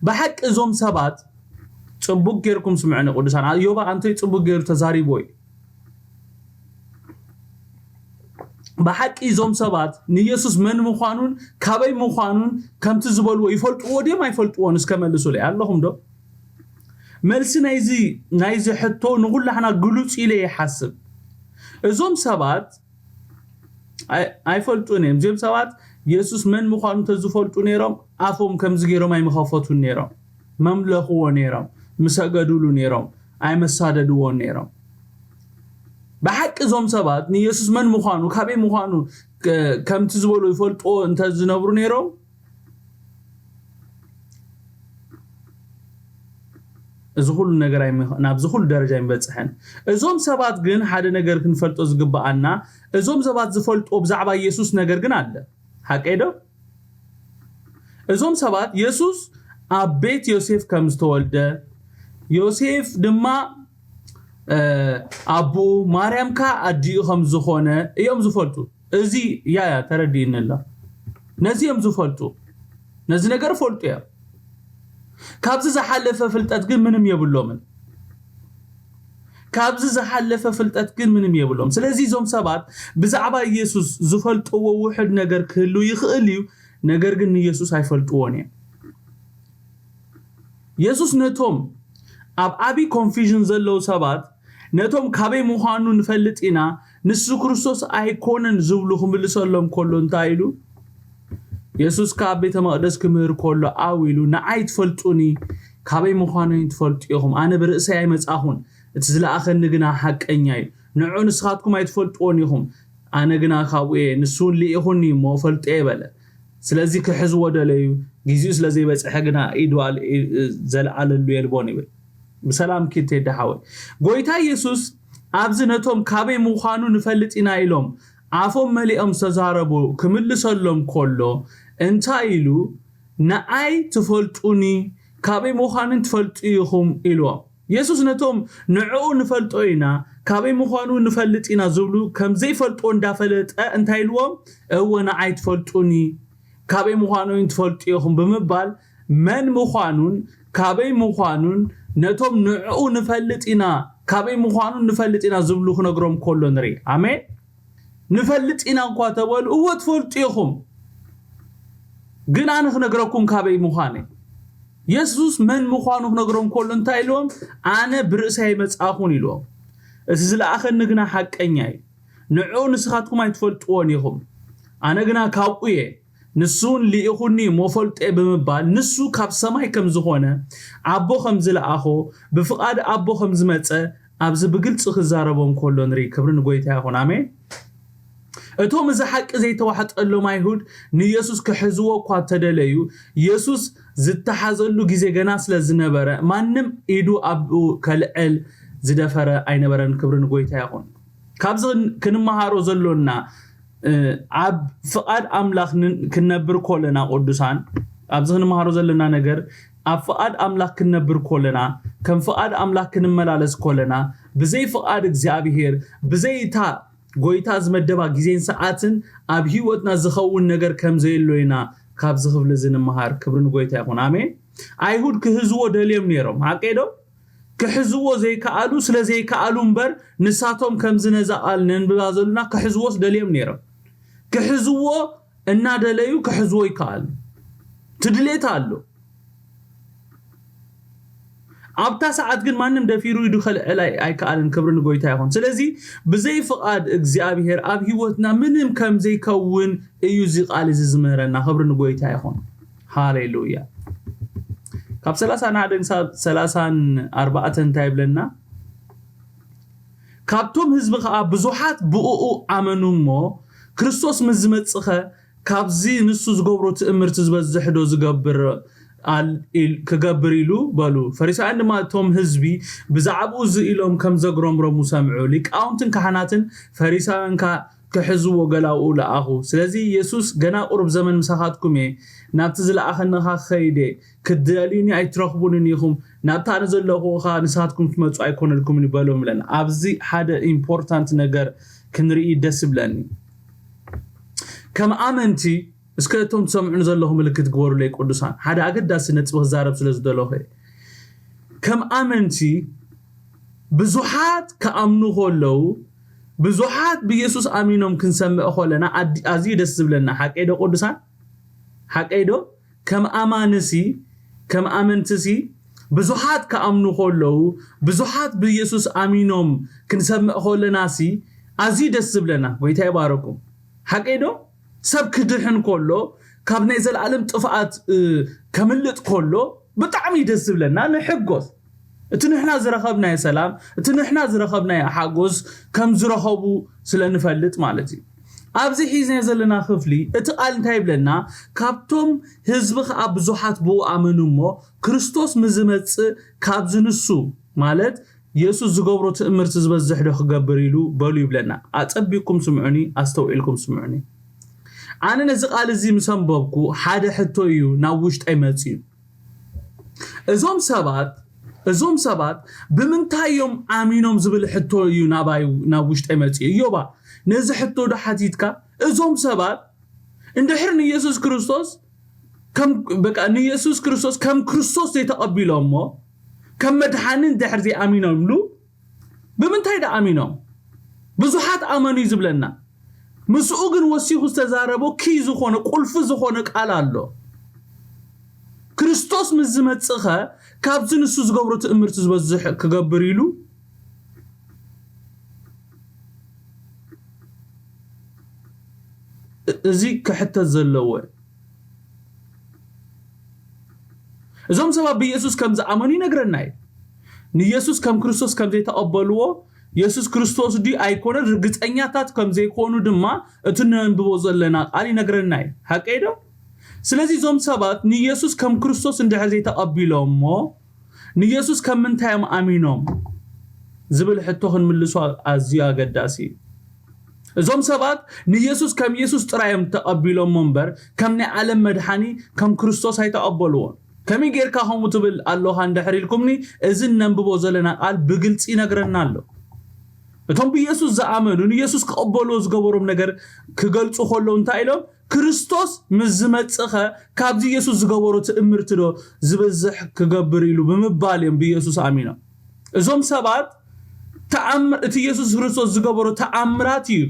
ብሓቂ እዞም ሰባት ፅቡቅ ጌርኩም ስምዕኒ ቅዱሳን ዮባ ኣንቶይ ፅቡቅ ጌሩ ተዛሪቦ እዩ። ብሓቂ እዞም ሰባት ንየሱስ መን ምዃኑን ካበይ ምዃኑን ከምቲ ዝበልዎ ይፈልጥዎ ድዮም ኣይፈልጥዎን እስከ መልሱለይ ኣለኹም ዶ? መልሲ ናይዚ ናይዚ ሕቶ ንኹላሕና ግሉፅ ኢለ ይሓስብ። እዞም ሰባት ኣይፈልጡን እዮም። እዚኦም ሰባት የሱስ መን ምዃኑ እንተዝፈልጡ ነይሮም ኣፎም ከምዚ ገይሮም ኣይምኸፈቱን ነይሮም። መምለኽዎ ነይሮም፣ ምሰገዱሉ ነይሮም፣ ኣይመሳደድዎን ነይሮም። ብሓቂ እዞም ሰባት ንየሱስ መን ምዃኑ ካበይ ምዃኑ ከምቲ ዝበሉ ይፈልጥዎ እንተዝነብሩ ነይሮም እዚ ኩሉ ነገር ናብዚ ኩሉ ደረጃ ይምበፅሐን። እዞም ሰባት ግን ሓደ ነገር ክንፈልጦ ዝግበኣና እዞም ሰባት ዝፈልጥዎ ብዛዕባ የሱስ ነገር ግን ኣለ። ሓቀይ ዶ? እዞም ሰባት የሱስ ኣብ ቤት ዮሴፍ ከም ዝተወልደ ዮሴፍ ድማ ኣቦኡ፣ ማርያም ከኣ ኣዲኡ ከም ዝኾነ እዮም ዝፈልጡ። እዚ ያ ያ ተረዲእኒ ኣሎ። ነዚ እዮም ዝፈልጡ። ነዚ ነገር ፈልጡ እዮም። ካብዚ ዝሓለፈ ፍልጠት ግን ምንም የብሎምን። ካብዚ ዝሓለፈ ፍልጠት ግን ምንም የብሎም። ስለዚ እዞም ሰባት ብዛዕባ ኢየሱስ ዝፈልጥዎ ውሑድ ነገር ክህሉ ይኽእል እዩ፣ ነገር ግን ንኢየሱስ ኣይፈልጥዎን እዮም። ኢየሱስ ነቶም ኣብ ዓቢ ኮንፊዥን ዘለዉ ሰባት፣ ነቶም ካበይ ምዃኑ ንፈልጥ ኢና፣ ንሱ ክርስቶስ ኣይኮነን ዝብሉ ክምልሰሎም ከሎ እንታይ ኢሉ? ኢየሱስ ከኣ ኣብ ቤተ መቕደስ ክምህር ከሎ ኣው ኢሉ፣ ንዓይ ትፈልጡኒ፣ ካበይ ምዃነይ ትፈልጡ ኢኹም። ኣነ ብርእሰይ ኣይመጻኹን፣ እቲ ዝለኣኸኒ ግና ሓቀኛ እዩ። ንዑ ንስኻትኩም ኣይትፈልጥዎን ኢኹም፣ ኣነ ግና ካብኡ እየ። ንሱ እውን ልኢኹኒ እሞ ፈልጦ እየ በለ። ስለዚ ክሕዝዎ ደለዩ፣ ግዜኡ ስለ ዘይበጽሐ ግና ኢዱ ኣል-፣ ዘልዓለሉ የልቦን ይብል። ብሰላም ኪድ ቴዲ ሓወይ። ጎይታ ኢየሱስ ኣብዚ ነቶም ካበይ ምዃኑ ንፈልጥ ኢና ኢሎም ኣፎም መሊኦም ዝተዛረቡ ክምልሰሎም ከሎ እንታይ ኢሉ? ንዓይ ትፈልጡኒ፣ ካበይ ምዃንን ትፈልጡ ኢኹም ኢልዎም። ኢየሱስ ነቶም ንዕኡ ንፈልጦ ኢና፣ ካበይ ምዃኑ ንፈልጥ ኢና ዝብሉ ከም ዘይፈልጥዎ እንዳፈለጠ እንታይ ኢልዎም? እወ ንዓይ ትፈልጡኒ፣ ካበይ ምዃኑን ትፈልጡ ኢኹም ብምባል መን ምዃኑን ካበይ ምዃኑን ነቶም ንዕኡ ንፈልጥ ኢና፣ ካበይ ምዃኑን ንፈልጥ ኢና ዝብሉ ክነግሮም ከሎ ንርኢ። ኣሜን። ንፈልጥ ኢና እኳ ተበሉ፣ እወ ትፈልጡ ኢኹም፣ ግን ኣነ ክነግረኩም ካበይ ምዃነይ። የሱስ መን ምዃኑ ክነግሮም ከሎ እንታይ ኢልዎም? ኣነ ብርእሰይ ኣይመጻእኹን ኢልዎም። እቲ ዝለኣኸኒ ግና ሓቀኛ እዩ። ንዕኡ ንስኻትኩም ኣይትፈልጥዎን ኢኹም፣ ኣነ ግና ካብኡ እየ። ንሱ እውን ልኢኹኒ እሞ ፈልጦ እየ ብምባል ንሱ ካብ ሰማይ ከም ዝኾነ ኣቦ ከም ዝለኣኾ ብፍቓድ ኣቦ ከም ዝመጸ ኣብዚ ብግልጺ ክዛረቦም ከሎ ንርኢ። ክብሪ ንጎይታ ይኹን። ኣሜን። እቶም እዚ ሓቂ ዘይተዋሕጠሎም ኣይሁድ ንኢየሱስ ክሕዝዎ እኳ ተደለዩ፣ ኢየሱስ ዝተሓዘሉ ግዜ ገና ስለ ዝነበረ ማንም ኢዱ ኣብኡ ከልዕል ዝደፈረ ኣይነበረን። ክብሪ ንጎይታ ይኹን። ካብዚ ክን-፣ ክንመሃሮ ዘሎና፣ እ፣ ኣብ ፍቓድ ኣምላኽ ን-፣ ክንነብር ከለና ቅዱሳን፣ ኣብዚ ክንመሃሮ ዘለና ነገር ኣብ ፍቓድ ኣምላኽ ክንነብር ከለና፣ ከም ፍቓድ ኣምላኽ ክንመላለስ ከለና፣ ብዘይ ፍቓድ እግዚኣብሔር፣ ብዘይ እታ ጎይታ ዝመደባ ግዜን ሰዓትን ኣብ ህይወትና ዝኸውን ነገር ከም ዘየሎ ኢና ካብዚ ክፍሊ እዚ ንምሃር። ክብሪ ንጎይታ ይኹን። ኣሜን። ኣይሁድ ክህዝዎ ደልዮም ነይሮም። ሓቀይ ዶ? ክሕዝዎ ዘይከኣሉ፣ ስለ ዘይከኣሉ እምበር፣ ንሳቶም ከምዚ ነዛ ቃል ነንብባ ዘለና ክሕዝዎስ ደልዮም ነይሮም። ክሕዝዎ እናደለዩ ክሕዝዎ ይከኣሉ። እቲ ድሌት ኣሎ። ኣብታ ሰዓት ግን ማንም ደፊሩ ኢዱ ከልዕል ኣይ-፣ ኣይከኣልን። ክብሪ ንጎይታ ይኹን። ስለዚ ብዘይ ፍቓድ እግዚኣብሔር ኣብ ህይወትና ምንም ከም ዘይከውን እዩ እዚ ቃል እዚ ዝምህረና። ክብሪ ንጎይታ ይኹን። ሃሌሉያ። ካብ ሰላሳን ሓደን ክሳብ ሰላሳን ኣርባዕተን እንታይ ይብለና? ካብቶም ህዝቢ ኸዓ ብዙሓት ብእኡ ኣመኑ እሞ፣ ክርስቶስ ምስ ዝመጽኸ ካብዚ ንሱ ዝገብሮ ትእምርቲ ዝበዝሕ ዶ ዝገብር ኣል-፣ ኢል-፣ ክገብር ኢሉ በሉ። ፈሪሳውያን ድማ እቶም ህዝቢ ብዛዕባኡ እዚ ኢሎም ከም ዘግረምረሙ ሰምዑ። ሊቃውንትን ካህናትን ፈሪሳውያን ከኣ ክሕዝዎ ገላውኡ ለኣኹ። ስለዚ የሱስ፣ ገና ቁሩብ ዘመን ምሳኻትኩም እየ፣ ናብቲ ዝለኣኸኒ ኸኣ ክኸይድ እየ። ክትደልዩኒ ኣይትረኽቡንን ኢኹም፣ ናብቲ ኣነ ዘለኹ ኸኣ ንስኻትኩም ክትመጹ ኣይኮነልኩምን እዩ በሎም ኢለና። ኣብዚ ሓደ ኢምፖርታንት ነገር ክንርኢ ደስ ይብለኒ። ከም ኣመንቲ፣ እስከ እቶም ትሰምዑኒ ዘለኹም ምልክት ግበሩለይ ቅዱሳን። ሓደ ኣገዳሲ ነጥቢ ክዛረብ ስለ ዝደለኹ እየ። ከም ኣመንቲ ብዙሓት ክኣምኑ ከለዉ፣ ብዙሓት ብየሱስ ኣሚኖም ክንሰምዕ ከለና ኣዲ-፣ ኣዝዩ ደስ ዝብለና። ሓቀይ ዶ ቅዱሳን? ሓቀይ ዶ? ከም ኣማንሲ፣ ከም ኣመንትሲ ብዙሓት ክኣምኑ ከለዉ፣ ብዙሓት ብየሱስ ኣሚኖም ክንሰምዕ ከለናሲ ኣዝዩ ደስ ዝብለና። ጎይታ ይባረኩም። ሓቀይ ዶ? ሰብ ክድሕን ከሎ፣ ካብ ናይ ዘለኣለም ጥፍኣት፣ እ፣ ከምልጥ ከሎ ብጣዕሚ እዩ ደስ ዝብለና፣ ንሕጎስ። እቲ ንሕና ዝረኸብናዮ ሰላም፣ እቲ ንሕና ዝረኸብናዮ ሓጎስ ከም ዝረኸቡ ስለ ንፈልጥ ማለት እዩ። ኣብዚ ሒዝናዮ ዘለና ክፍሊ፣ እቲ ቃል እንታይ ይብለና? ካብቶም ህዝቢ ኸኣ ብዙሓት ብኡ ኣመኑ እሞ፣ ክርስቶስ ምስ ዝመጽእ ካብዚ ንሱ፣ ማለት የሱስ ዝገብሮ ትእምርቲ ዝበዝሕ ዶ ክገብር ኢሉ በሉ ይብለና። ኣጸቢቕኩም ስምዑኒ፣ ኣስተውዒልኩም ስምዑኒ። ኣነ ነዚ ቃል እዚ ምስ ኣንበብኩ፣ ሓደ ሕቶ እዩ ናብ ውሽጠይ መጺኡ። እዞም ሰባት እዞም ሰባት ብምንታይ እዮም ኣሚኖም ዝብል ሕቶ እዩ ናባይ ናብ ውሽጠይ መፂኡ። እዮባ፣ ነዚ ሕቶ ዶ ሓቲትካ? እዞም ሰባት እንድሕር ንኢየሱስ ክርስቶስ ከም በቃ ንኢየሱስ ክርስቶስ ከም ክርስቶስ ዘይተቐቢሎሞ ከም መድሓኒ እንድሕር ዘይኣሚኖምሉ ብምንታይ ዶ ኣሚኖም? ብዙሓት ኣመኑ እዩ ዝብለና። ምስኡ ግን ወሲኹ ዝተዛረቦ ኪ ዝኾነ ቁልፊ ዝኾነ ቃል ኣሎ። ክርስቶስ ምስ ዝመጽእኸ ካብዚ ንሱ ዝገብሮ ትእምርቲ ዝበዝሕ ክገብር ኢሉ እዚ ክሕተት ዘለዎ። እዞም ሰባት ብኢየሱስ ከም ዝኣመኑ ይነግረና እዩ። ንኢየሱስ ከም ክርስቶስ ከም ዘይተቐበልዎ፣ ኢየሱስ ክርስቶስ ድዩ ኣይኮነን ርግጸኛታት ከም ዘይኮኑ ድማ እቲ ነንብቦ ዘለና ቃል ይነግረና እዩ። ሓቀይ ዶ? ስለዚ እዞም ሰባት ንኢየሱስ ከም ክርስቶስ እንድሕር ዘይተቐቢሎሞ፣ ንኢየሱስ ከም ምንታይ እዮም ኣሚኖም ዝብል ሕቶ ክንምልሶ ኣዝዩ ኣገዳሲ እዩ። እዞም ሰባት ንኢየሱስ ከም ኢየሱስ ጥራይ እዮም ተቐቢሎሞ እምበር ከም ናይ ዓለም መድሓኒ ከም ክርስቶስ ኣይተቐበልዎን። ከመይ ጌርካ ከምኡ ትብል ኣለኻ እንድሕር ኢልኩምኒ፣ እዚ እነንብቦ ዘለና ቃል ብግልጺ ይነግረና ኣሎ። እቶም ብኢየሱስ ዝኣመኑ ንኢየሱስ ክቐበልዎ ዝገበሮም ነገር ክገልጹ ከለዉ እንታይ ኢሎም? ክርስቶስ ምስ ዝመጽእኸ ካብዚ ኢየሱስ ዝገበሮ ትእምርቲ ዶ ዝበዝሕ ክገብር ኢሉ ብምባል እዮም ብኢየሱስ ኣሚኖም። እዞም ሰባት ተኣምር እቲ ኢየሱስ ክርስቶስ ዝገበሮ ተኣምራት እዩ።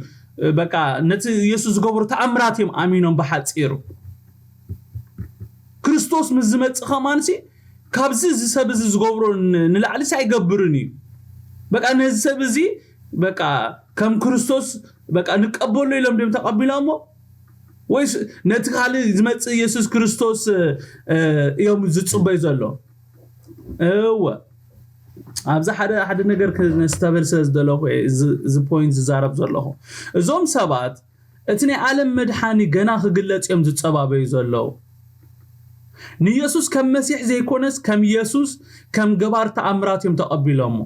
በቃ ነቲ ኢየሱስ ዝገበሮ ተኣምራት እዮም ኣሚኖም። ብሓጺሩ ክርስቶስ ምስ ዝመጽእ ከማንሲ ካብዚ እዚ ሰብ እዚ ዝገብሮ ን- ንላዕሊስ ኣይገብርን እዩ። በቃ ነዚ ሰብ እዚ በቃ ከም ክርስቶስ በቃ ንቀበሎ ኢሎም ድም ተቐቢሎሞ ወይስ ነቲ ካልእ ዝመጽእ ኢየሱስ ክርስቶስ እ፣ እዮም ዝጽበዩ ዘሎ? እወ፣ ኣብዚ ሓደ ሓደ ነገር ክነስተበል ስለ ዝደለኹ እየ እዚ- እዚ ፖይንት ዝዛረብ ዘለኹ። እዞም ሰባት እቲ ናይ ዓለም መድሓኒ ገና ክግለጽ እዮም ዝጸባበዩ ዘለዉ። ንኢየሱስ ከም መሲሕ ዘይኮነስ ከም ኢየሱስ ከም ገባር ተኣምራት እዮም ተቐቢሎሞ።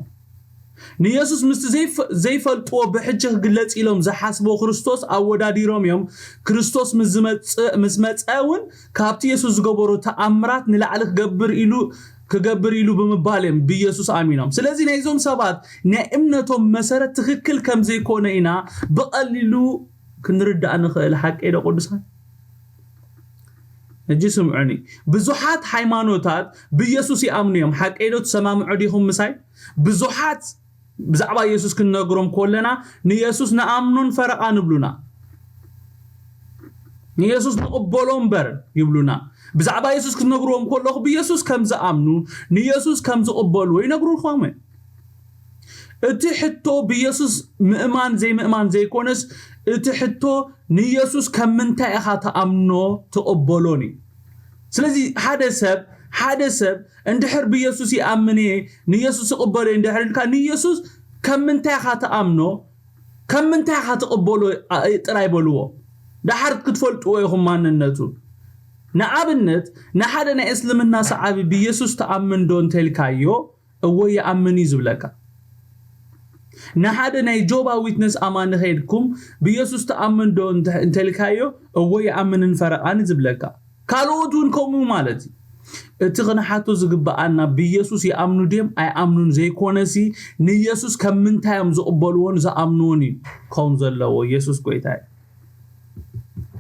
ንኢየሱስ ምስቲ ዘይፈ- ዘይፈልጥዎ ብሕጂ ክግለጽ ኢሎም ዝሓስቦ ክርስቶስ ኣወዳዲሮም እዮም። ክርስቶስ ምስ ዝመጽእ- ምስ መጸ እውን ካብቲ ኢየሱስ ዝገበሮ ተኣምራት ንላዕሊ ክገብር ኢሉ ክገብር ኢሉ ብምባል እዮም ብኢየሱስ ኣሚኖም። ስለዚ ናይዞም ሰባት ናይ እምነቶም መሰረት ትኽክል ከም ዘይኮነ ኢና ብቐሊሉ ክንርዳእ ንኽእል። ሓቀይ ዶ ቅዱሳን? ሕጂ ስምዑኒ። ብዙሓት ሃይማኖታት ብኢየሱስ ይኣምኑ እዮም። ሓቀይ ዶ ትሰማምዑ ዲኹም ምሳይ? ብዙሓት ብዛዕባ ኢየሱስ ክንነግሮም ከለና ንኢየሱስ ንኣምኖን ፈረቓን ይብሉና። ንኢየሱስ ንቕበሎ እምበር ይብሉና። ብዛዕባ ኢየሱስ ክትነግርዎም ከለኹ ብኢየሱስ ከም ዝኣምኑ ንኢየሱስ ከም ዝቕበልዎ ይነግሩኹም እዮም። እቲ ሕቶ ብኢየሱስ ምእማን ዘይምእማን ዘይኮነስ እቲ ሕቶ ንኢየሱስ ከም ምንታይ ኢኻ ትኣምኖ ትቕበሎን እዩ። ስለዚ ሓደ ሰብ ሓደ ሰብ እንድሕር ብኢየሱስ ይኣምን እየ ንኢየሱስ ይቕበሎ እየ እንድሕር ኢልካ ንኢየሱስ ከም ምንታይ ኢኻ ትኣምኖ ከም ምንታይ ኢኻ ትቕበሎ ጥራይ በልዎ። ደሓር ክትፈልጥዎ ኢኹም ማንነቱ። ንኣብነት ንሓደ ናይ እስልምና ሰዓቢ ብኢየሱስ ትኣምን ዶ እንተልካዮ እወ ይኣምን እዩ ዝብለካ። ንሓደ ናይ ጆባ ዊትነስ ኣማኒ ከይድኩም ብኢየሱስ ትኣምን ዶ እንተ- እንተልካዮ እወ ይኣምንን ፈረቓን እዩ ዝብለካ። ካልኦት እውን ከምኡ ማለት እዩ። እቲ ክንሓቶ ዝግብኣና ብኢየሱስ ይኣምኑ ድዮም ኣይኣምኑን ዘይኮነሲ ንኢየሱስ ከም ምንታይ እዮም ዝቕበልዎን ዝኣምንዎን እዩ ክኸውን ዘለዎ። ኢየሱስ ጎይታ እዩ።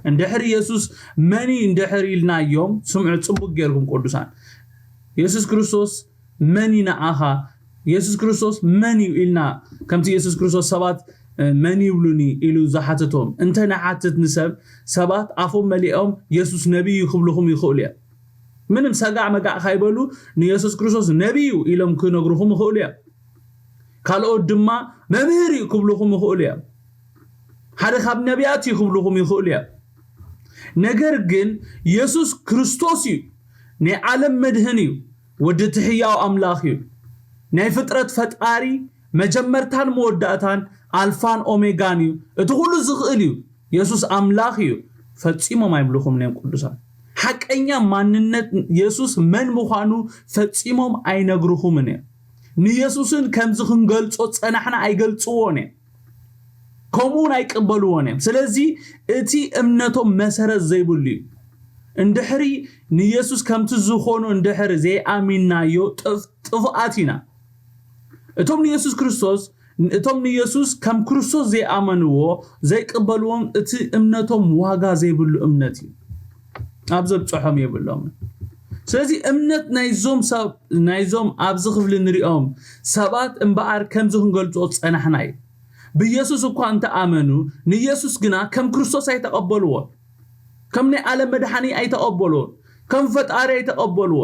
እንድሕር ኢየሱስ መን እዩ እንድሕር ኢልናዮም፣ ስምዑ ጽቡቅ ጌርኩም ቅዱሳን፣ ኢየሱስ ክርስቶስ መን እዩ ንዓኻ? ኢየሱስ ክርስቶስ መን እዩ ኢልና ከምቲ ኢየሱስ ክርስቶስ ሰባት መን ይብሉኒ ኢሉ ዝሓተቶም እንተ ንሓትት ንሰብ ሰባት ኣፎም መሊኦም ኢየሱስ ነቢይ እዩ ክብልኹም ይኽእሉ እዮም። ምንም ሰጋዕ መጋዕ ካይበሉ ንኢየሱስ ክርስቶስ ነቢይ እዩ ኢሎም ክነግርኹም ይኽእሉ እዮም። ካልኦት ድማ መምህር እዩ ክብልኹም ይኽእሉ እዮም። ሓደ ካብ ነቢያት እዩ ክብልኹም ይኽእሉ እዮም። ነገር ግን ኢየሱስ ክርስቶስ እዩ። ናይ ዓለም መድህን እዩ። ወዲ እቲ ሕያው ኣምላኽ እዩ። ናይ ፍጥረት ፈጣሪ መጀመርታን መወዳእታን ኣልፋን ኦሜጋን እዩ። እቲ ኩሉ ዝኽእል እዩ። የሱስ ኣምላኽ እዩ። ፈጺሞም ኣይብልኹምን እዮም ቅዱሳን። ሓቀኛ ማንነት የሱስ መን ምዃኑ ፈጺሞም ኣይነግርኹምን እዮም። ንየሱስን ከምዚ ክንገልጾ ጸናሕና ኣይገልጽዎን እዮም። ከምኡውን ኣይቅበልዎን እዮም። ስለዚ እቲ እምነቶም መሰረት ዘይብሉ እዩ። እንድሕሪ ንየሱስ ከምቲ ዝኾኖ እንድሕሪ ዘይኣሚንናዮ ጥፍ- ጥፉኣት ኢና። እቶም ንየሱስ ክርስቶስ እቶም ንየሱስ ከም ክርስቶስ ዘይኣመንዎ ዘይቅበልዎም እቲ እምነቶም ዋጋ ዘይብሉ እምነት እዩ። ኣብ ዘብፅሖም የብሎምን። ስለዚ እምነት ናይዞም ሰብ ናይዞም ኣብዚ ክፍሊ ንሪኦም ሰባት እምበኣር ከምዚ ክንገልፆ ዝፀናሕና እዩ። ብኢየሱስ እኳ እንተኣመኑ ንኢየሱስ ግና ከም ክርስቶስ ኣይተቐበልዎ። ከም ናይ ዓለም መድሓኒ ኣይተቐበልዎ። ከም ፈጣሪ ኣይተቐበልዎ።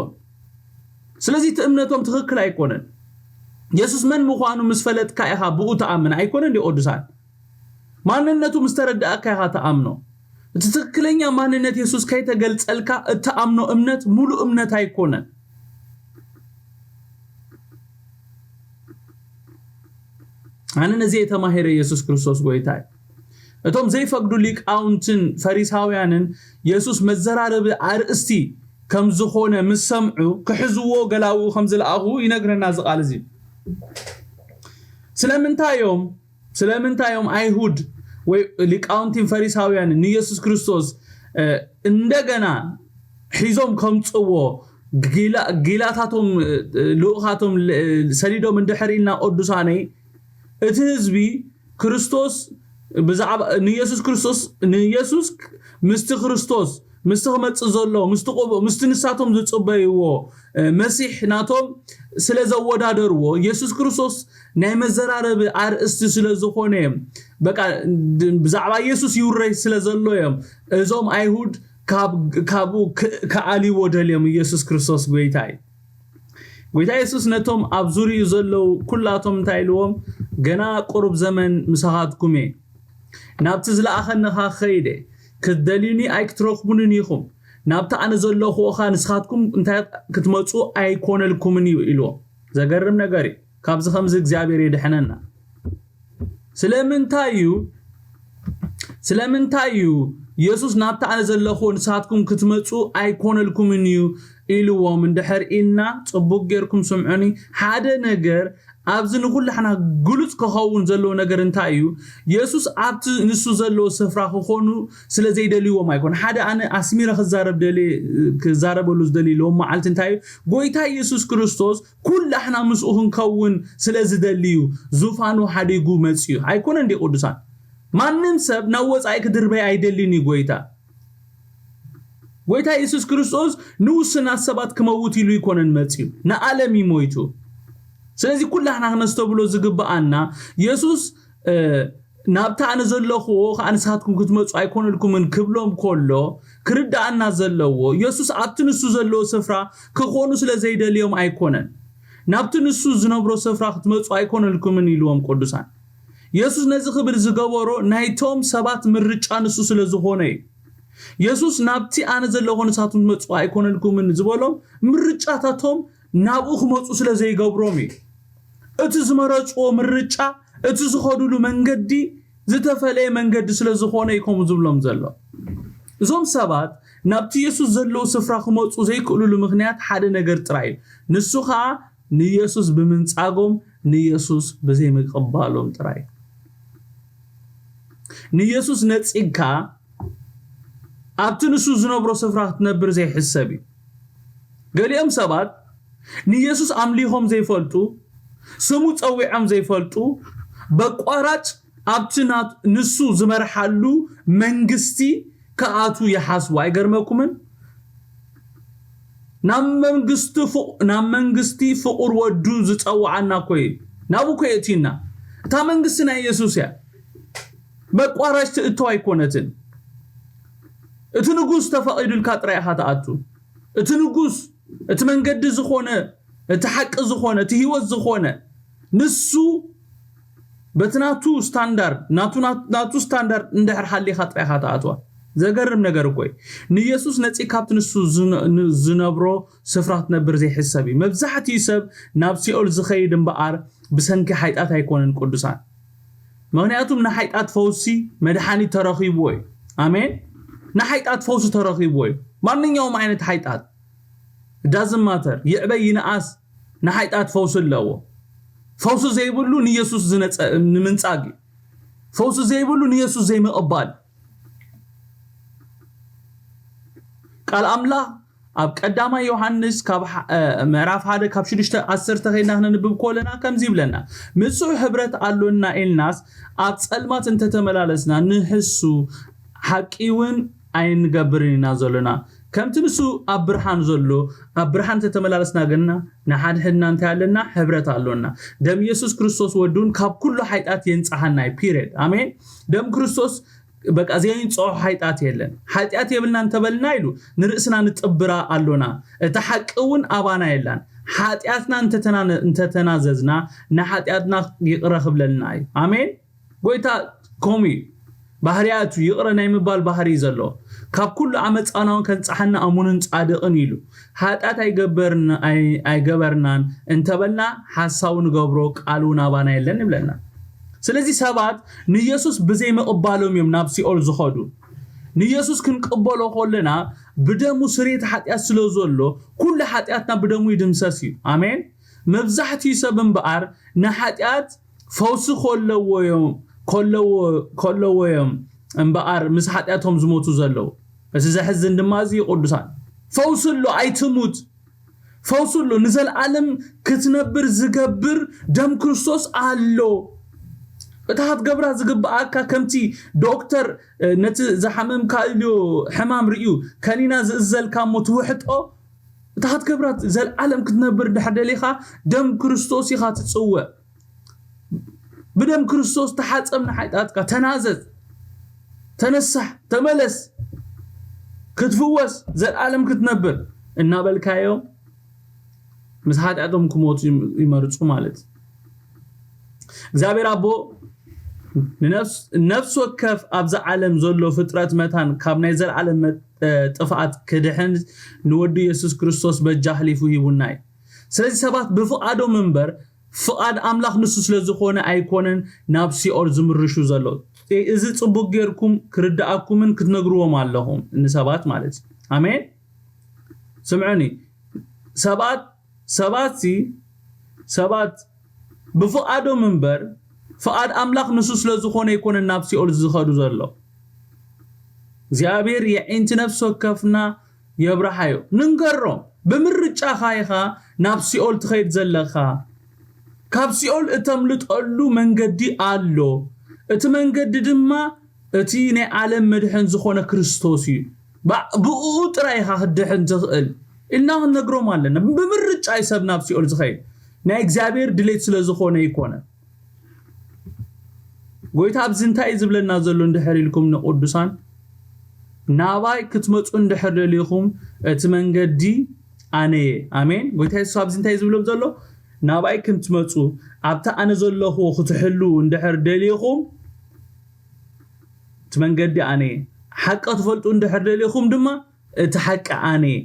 ስለዚ እቲ እምነቶም ትኽክል ኣይኮነን። የሱስ መን ምዃኑ ምስ ፈለጥካ ኢኻ ብኡ ተኣምን ኣይኮነን ዲ ቅዱሳን? ማንነቱ ምስ ተረዳእካ ኢኻ ተኣምኖ። እቲ ትኽክለኛ ማንነት የሱስ ከይተገልጸልካ እተኣምኖ እምነት ሙሉእ እምነት ኣይኮነን። ኣነ ነዚ እየ ተማሂረ። የሱስ ክርስቶስ ጎይታ እዩ። እቶም ዘይፈቅዱ ሊቃውንትን ፈሪሳውያንን የሱስ መዘራረቢ ኣርእስቲ ከም ዝኾነ ምስ ሰምዑ ክሕዝዎ ገላውኡ ከም ዝለኣኹ ይነግረና እዚ ቃል እዚ። ስለምንታይ እዮም ስለምንታይ እዮም ኣይሁድ ወይ ሊቃውንትን ፈሪሳውያንን ንየሱስ ክርስቶስ እንደገና ሒዞም ከምፅዎ ጊላታቶም ልኡኻቶም ሰዲዶም እንድሕር ኢልና ቅዱሳነይ እቲ ህዝቢ ክርስቶስ ብዛዕባ ንየሱስ ክርስቶስ ንየሱስ ምስቲ ክርስቶስ ምስቲ ክመፅእ ዘሎ ምስቲ ቅቡእ ምስቲ ንሳቶም ዝፅበይዎ መሲሕ ናቶም ስለ ዘወዳደርዎ የሱስ ክርስቶስ ናይ መዘራረቢ ኣርእስቲ ስለ ዝኾነ እዮም በቃ ብዛዕባ የሱስ ይውረይ ስለ ዘሎ እዮም እዞም ኣይሁድ ካብኡ ክኣልይዎ ደልዮም ኢየሱስ ክርስቶስ ጎይታ እዩ። ጎይታ የሱስ ነቶም ኣብ ዙርይኡ ዘለዉ ኩላቶም እንታይ ኢልዎም? ገና ቁሩብ ዘመን ምሳኻትኩም እየ። ናብቲ ዝለኣኸኒ ኸኣ ክኸይድ እየ። ክትደልዩኒ ኣይክትረኽቡንን ኢኹም። ናብቲ ኣነ ዘለኹ ኸኣ ንስኻትኩም እንታይ ክትመጹ ኣይኮነልኩምን እዩ ኢልዎም። ዘገርም ነገር እዩ። ካብዚ ከምዚ እግዚኣብሔር የድሕነና። ስለምንታይ እዩ ስለምንታይ እዩ የሱስ ናብቲ ኣነ ዘለኹ ንስኻትኩም ክትመፁ ኣይኮነልኩምን እዩ ኢልዎም እንድሕር ኢልና ፅቡቅ ጌርኩም ስምዑኒ ሓደ ነገር ኣብዚ ንኩላሕና ግሉፅ ክኸውን ዘለዎ ነገር እንታይ እዩ የሱስ ኣብቲ ንሱ ዘለዎ ስፍራ ክኾኑ ስለ ዘይደልይዎም ኣይኮነ ሓደ ኣነ ኣስሚረ ክዛረብ ደልየ ክዛረበሉ ዝደልይ ለዎም መዓልቲ እንታይ እዩ ጎይታ የሱስ ክርስቶስ ኩላሕና ምስኡ ክንከውን ስለ ዝደሊ እዩ ዙፋኑ ሓዲጉ መጺኡ ኣይኮነ እንዲ ቅዱሳን ማንም ሰብ ናብ ወጻኢ ክድርበይ ኣይደልን እዩ ጎይታ ጎይታ የሱስ ክርስቶስ ንውስናት ሰባት ክመውት ኢሉ ይኮነን መጺኡ ንዓለም እዩ ሞይቱ ስለዚ ኩላሕና ክነስተብሎ ዝግብኣና የሱስ ናብቲ ኣነ ዘለኽዎ ከዓ ንስኻትኩም ክትመፁ ኣይኮነልኩምን ክብሎም ከሎ ክርድኣና ዘለዎ የሱስ ኣብቲ ንሱ ዘለዎ ስፍራ ክኾኑ ስለ ዘይደልዮም ኣይኮነን ናብቲ ንሱ ዝነብሮ ስፍራ ክትመፁ ኣይኮነልኩምን ኢልዎም ቅዱሳን የሱስ ነዚ ክብል ዝገበሮ ናይቶም ሰባት ምርጫ ንሱ ስለ ዝኾነ እዩ የሱስ ናብቲ ኣነ ዘለኹ ንስኻትኩም ክትመፁ ኣይኮነልኩምን ዝበሎም ምርጫታቶም ናብኡ ክመፁ ስለ ዘይገብሮም እዩ እቲ ዝመረፅዎ ምርጫ እቲ ዝኸዱሉ መንገዲ ዝተፈለየ መንገዲ ስለ ዝኾነ እዩ ከምኡ ዝብሎም ዘሎ እዞም ሰባት ናብቲ የሱስ ዘለዎ ስፍራ ክመፁ ዘይክእሉሉ ምክንያት ሓደ ነገር ጥራይ እዩ ንሱ ከዓ ንየሱስ ብምንፃጎም ንየሱስ ብዘይምቅባሎም ጥራይ ንየሱስ ነፂግካ ኣብቲ ንሱ ዝነብሮ ስፍራ ክትነብር ዘይሕሰብ እዩ ገሊኦም ሰባት ንየሱስ ኣምሊኾም ዘይፈልጡ ስሙ ፀዊዖም ዘይፈልጡ በቋራጭ ኣብቲ ንሱ ዝመርሓሉ መንግስቲ ክኣቱ ይሓስቡ ኣይገርመኩምን ናብ መንግስቲ ናብ መንግስቲ ፍቁር ወዱ ዝፀዋዓና ኮይ ናብኡ ኮ የእትዩና እታ መንግስቲ ናይ የሱስ እያ በቋራጭ ትእቶ ኣይኮነትን እቲ ንጉስ ተፈቒዱልካ ጥራይ ኢኻ ትኣቱ እቲ ንጉስ እቲ መንገዲ ዝኾነ እቲ ሓቂ ዝኾነ እቲ ህይወት ዝኾነ ንሱ በቲ ናቱ ስታንዳርድ ናቱ ናቱ ስታንዳርድ እንድሕር ሓሊኻ ጥራይ ኢኻ ትኣትዋ ዘገርም ነገር እኮ እዩ ንየሱስ ነፂ ካብቲ ንሱ ዝነብሮ ስፍራ ክትነብር ዘይሕሰብ እዩ መብዛሕትኡ ሰብ ናብ ሲኦል ዝኸይድ እምበኣር ብሰንኪ ሓይጣት ኣይኮነን ቅዱሳን ምኽንያቱም ንሓይጣት ፈውሲ መድሓኒት ተረኺብዎ እዩ ኣሜን ንሓይጣት ፈውሲ ተረኺብዎ እዩ ማንኛውም ዓይነት ሓይጣት ዳዝማተር ይዕበይ ይንኣስ ንሓይጣት ፈውሲ ኣለዎ ፈውሲ ዘይብሉ ንየሱስ ንምንጻግ እዩ ፈውሲ ዘይብሉ ንየሱስ ዘይምቕባል ቃል ኣምላኽ ኣብ ቀዳማይ ዮሃንስ ካብ ሓ- እ፣ ምዕራፍ ሓደ ካብ ሽዱሽተ ዓሰርተ ከይድና ክነንብብ ከለና ከምዚ ይብለና፣ ምጹዕ ህብረት ኣሎና ኢልናስ ኣብ ጸልማት እንተተመላለስና ንሕሱ ሓቂ እውን ኣይንገብርን ኢና ዘሎና። ከምቲ ንሱ ኣብ ብርሃን ዘሎ ኣብ ብርሃን እንተተመላለስና ግና ንሓድሕድና እንታይ ኣለና? ህብረት ኣሎና። ደም ኢየሱስ ክርስቶስ ወዱን ካብ ኩሉ ሓጢኣት የንጽሓና እዩ። ፒሪድ። ኣሜን። ደም ክርስቶስ በቃ ዘየንጽሖ ሓጢኣት የለን። ሓጢኣት የብልና እንተበልና ኢሉ ንርእስና ንጥብራ ኣሎና። እቲ ሓቂ እውን ኣባና የላን። ሓጢኣትና እንተተናነ- እንተተናዘዝና ንሓጢኣትና ይቕረ ክብለልና እዩ። ኣሜን። ጎይታ ከምኡ እዩ። ባህርያቱ ይቕረ ናይ ምባል ባህሪ እዩ ዘለዎ። ካብ ኩሉ ኣመፃና እውን ከንፅሓና እሙንን ፃድቕን ኢሉ ሓጢኣት ኣይገበርና- ኣይ- ኣይገበርናን እንተበልና ሓሳዊ ንገብሮ፣ ቃሉ እውን ኣባና የለን ይብለና። ስለዚ ሰባት ንኢየሱስ ብዘይምቕባሎም እዮም ናብ ሲኦል ዝኸዱ። ንኢየሱስ ክንቅበሎ ከለና ብደሙ ስርየት ሓጢኣት ስለ ዘሎ ኩሉ ሓጢኣትና ብደሙ ይድምሰስ እዩ። ኣሜን። መብዛሕትኡ ሰብ እምበኣር ንሓጢኣት ፈውሲ ከለዎ እዮም ከለዎ ከለዎ እዮም እምበኣር ምስ ሓጢኣቶም ዝሞቱ ዘለዉ። እቲ ዘሕዝን ድማ እዚ እዩ። ቅዱሳን፣ ፈውሲ ኣሎ፣ ኣይትሙት። ፈውሲ ኣሎ። ንዘለኣለም ክትነብር ዝገብር ደም ክርስቶስ ኣሎ። እታ ክትገብራ ዝግብኣካ ከምቲ ዶክተር እ፣ ነቲ ዝሓመምካዮ ሕማም ርእዩ ከኒና ዝእዘልካ እሞ ትውሕጦ፣ እታ ክትገብራ ዘለኣለም ክትነብር ድሕር ደሊኻ ደም ክርስቶስ ኢኻ ትጽውዕ። ብደም ክርስቶስ ተሓጸብ ንሓጢኣትካ፣ ተናዘዝ፣ ተነሳሕ፣ ተመለስ፣ ክትፍወስ፣ ዘልኣለም ክትነብር እናበልካዮ ምስ ሓጢኣቶም ክሞቱ ይም- ይመርጹ ማለት እዩ። እግዚኣብሔር ኣቦ ንነፍስ ነፍስ ወከፍ ኣብዚ ዓለም ዘሎ ፍጥረት መታን ካብ ናይ ዘልኣለም መ- እ፣ ጥፍኣት ክድሕን ንወዱ የሱስ ክርስቶስ በጃ ኣሕሊፉ ሂቡና እዩ። ስለዚ ሰባት ብፍቓዶም እምበር ፍቓድ ኣምላኽ ንሱ ስለ ዝኾነ ኣይኮነን ናብ ሲኦል ዝምርሹ ዘለዉ። እዚ ጽቡቕ ጌርኩም ክርድኣኩምን ክትነግርዎም ኣለኹም ንሰባት ማለት እዩ። ኣሜን። ስምዑኒ፣ ሰባት ሰባት ሲ ሰባት ብፍቓዶም እምበር ፍቓድ ኣምላኽ ንሱ ስለ ዝኾነ ኣይኮነን ናብ ሲኦል ዝኸዱ ዘሎ። እግዚኣብሔር የዒንቲ ነፍሲ ወከፍና የብርሃዮ። ንንገሮም፣ ብምርጫኻ ኢኻ ናብ ሲኦል ትኸይድ ዘለኻ። ካብ ሲኦል እተምልጠሉ መንገዲ ኣሎ። እቲ መንገዲ ድማ እቲ ናይ ዓለም መድሕን ዝኾነ ክርስቶስ እዩ። ባ- ብእኡ ጥራይ ኢኻ ክትድሕን ትኽእል ኢልና ክንነግሮም ኣለና። ብምርጫ እዩ ሰብ ናብ ሲኦል ዝኸይድ። ናይ እግዚኣብሔር ድሌት ስለ ዝኾነ ኣይኮነ። ጎይታ ኣብዚ እንታይ እዩ ዝብለና ዘሎ እንድሕር ኢልኩም ንቅዱሳን፣ ናባይ ክትመፁ እንድሕር ደሊኹም እቲ መንገዲ ኣነ እየ። ኣሜን። ጎይታ የሱስ ኣብዚ እንታይ እዩ ዝብሎም ዘሎ? ናባይ ክትመፁ ኣብቲ ኣነ ዘለኹዎ ክትሕልዉ እንድሕር ደሊኹም እቲ መንገዲ ኣነ እየ። ሓቂ ክትፈልጡ እንድሕር ደሊኹም ድማ እቲ ሓቂ ኣነ እየ።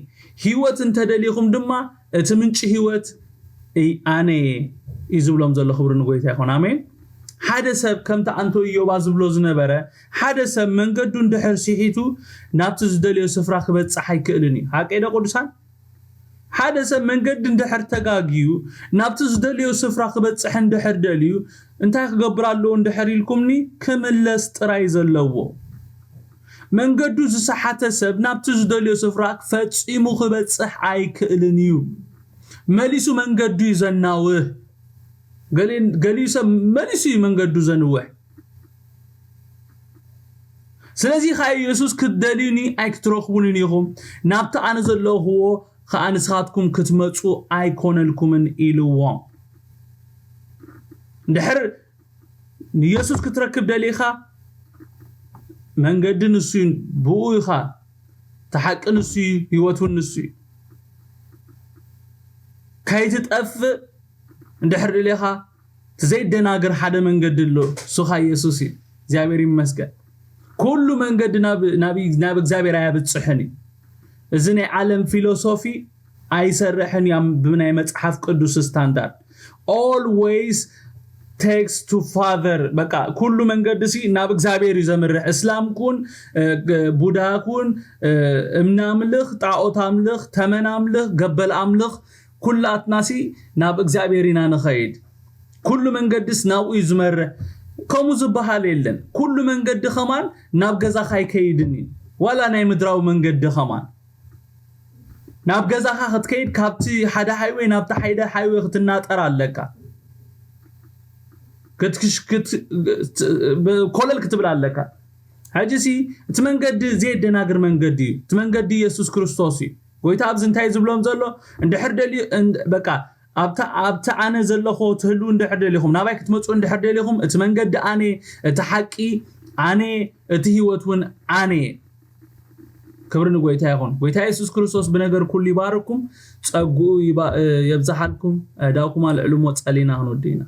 ህይወት እንተደሊኹም ድማ እቲ ምንጪ ህይወት እይ ኣነ እየ እዩ ዝብሎም ዘሎ። ክብሪ ንጎይታ ይኹን። ኣሜን። ሓደ ሰብ ከምቲ ኣንቶ ኢዮባ ዝብሎ ዝነበረ ሓደ ሰብ መንገዱ እንድሕር ስሒቱ ናብቲ ዝደልዮ ስፍራ ክበጽሕ ኣይክእልን እዩ። ሓቀይ ዶ ቅዱሳን? ሓደ ሰብ መንገዲ እንድሕር ተጋግዩ ናብቲ ዝደልዮ ስፍራ ክበጽሕ እንድሕር ደልዩ እንታይ ክገብር ኣለዎ እንድሕር ኢልኩምኒ ክምለስ ጥራይ ዘለዎ። መንገዱ ዝሰሓተ ሰብ ናብቲ ዝደልዮ ስፍራ ፈጺሙ ክበጽሕ ኣይክእልን እዩ። መሊሱ መንገዱ እዩ ዘናውህ። ገሊ- ገሊኡ ሰብ መሊሱ እዩ መንገዱ ዘንውሕ። ስለዚ ኸዓ ኢየሱስ ክትደልዩኒ ኣይክትረኽቡንን ኢኹም፣ ናብቲ ኣነ ዘለኹዎ ኸዓ ንስኻትኩም ክትመጹ ኣይኮነልኩምን ኢልዎም። እንድሕር ንኢየሱስ ክትረክብ ደሊኻ መንገዲ ንሱ እዩ፣ ብኡ ኢኻ፣ እቲ ሓቂ ንሱ እዩ፣ ህይወት እውን ንሱ እዩ። ከይትጠፍእ እንድሕር ደሊኻ እቲ ዘይደናገር ሓደ መንገዲ ኣሎ፣ እሱ ኸዓ ኢየሱስ እዩ። እግዚኣብሔር ይመስገን። ኩሉ መንገዲ ናብ ናብ ናብ እግዚኣብሔር ኣያብጽሕን እዩ። እዚ ናይ ዓለም ፊሎሶፊ ኣይሰርሕን እያ ብናይ መጽሓፍ ቅዱስ ስታንዳርድ። Always takes to father። በቃ ኩሉ መንገዲ ሲ ናብ እግዚኣብሔር እዩ ዘምርሕ። እስላም ኩን እ፣ ቡድሃ ኩን እ፣ እምነ ኣምልኽ፣ ጣዖት ኣምልኽ፣ ተመን ኣምልኽ፣ ገበል ኣምልኽ፣ ኩላትና ሲ ናብ እግዚኣብሔር ኢና ንኸይድ። ኩሉ መንገድስ ናብኡ እዩ ዝመርሕ። ከምኡ ዝበሃል የለን። ኩሉ መንገዲ ኸማን ናብ ገዛኻ ኣይከይድን እዩ። ዋላ ናይ ምድራዊ መንገዲ ኸማን ናብ ገዛኻ ክትከይድ ካብቲ ሓደ ሃይወይ ናብቲ ሓደ ሃይወይ ክትናጠር ኣለካ። ክትክሽ- ክት- ብ- ኮለል ክትብል ኣለካ። ሕጂ ሲ እቲ መንገዲ ዘየደናግር መንገዲ እዩ። እቲ መንገዲ የሱስ ክርስቶስ እዩ። ጎይታ ኣብዚ እንታይ ዝብሎም ዘሎ? እንድሕር ደልዩ እንድ- በቃ ኣብታ ኣብቲ ኣነ ዘለኹ ትህልው እንድሕር ደሊኹም፣ ናባይ ክትመፁ እንድሕር ደሊኹም፣ እቲ መንገዲ ኣነ፣ እቲ ሓቂ ኣነ፣ እቲ ህይወት እውን ኣነ። ክብሪ ንጎይታ ይኹን። ጎይታ የሱስ ክርስቶስ ብነገር ኩሉ ይባርኩም፣ ጸግኡ ይባ- የብዝሓልኩም። ዳውኩም ኣልዕሉ እሞ ጸሊና ክንወዲ ኢና።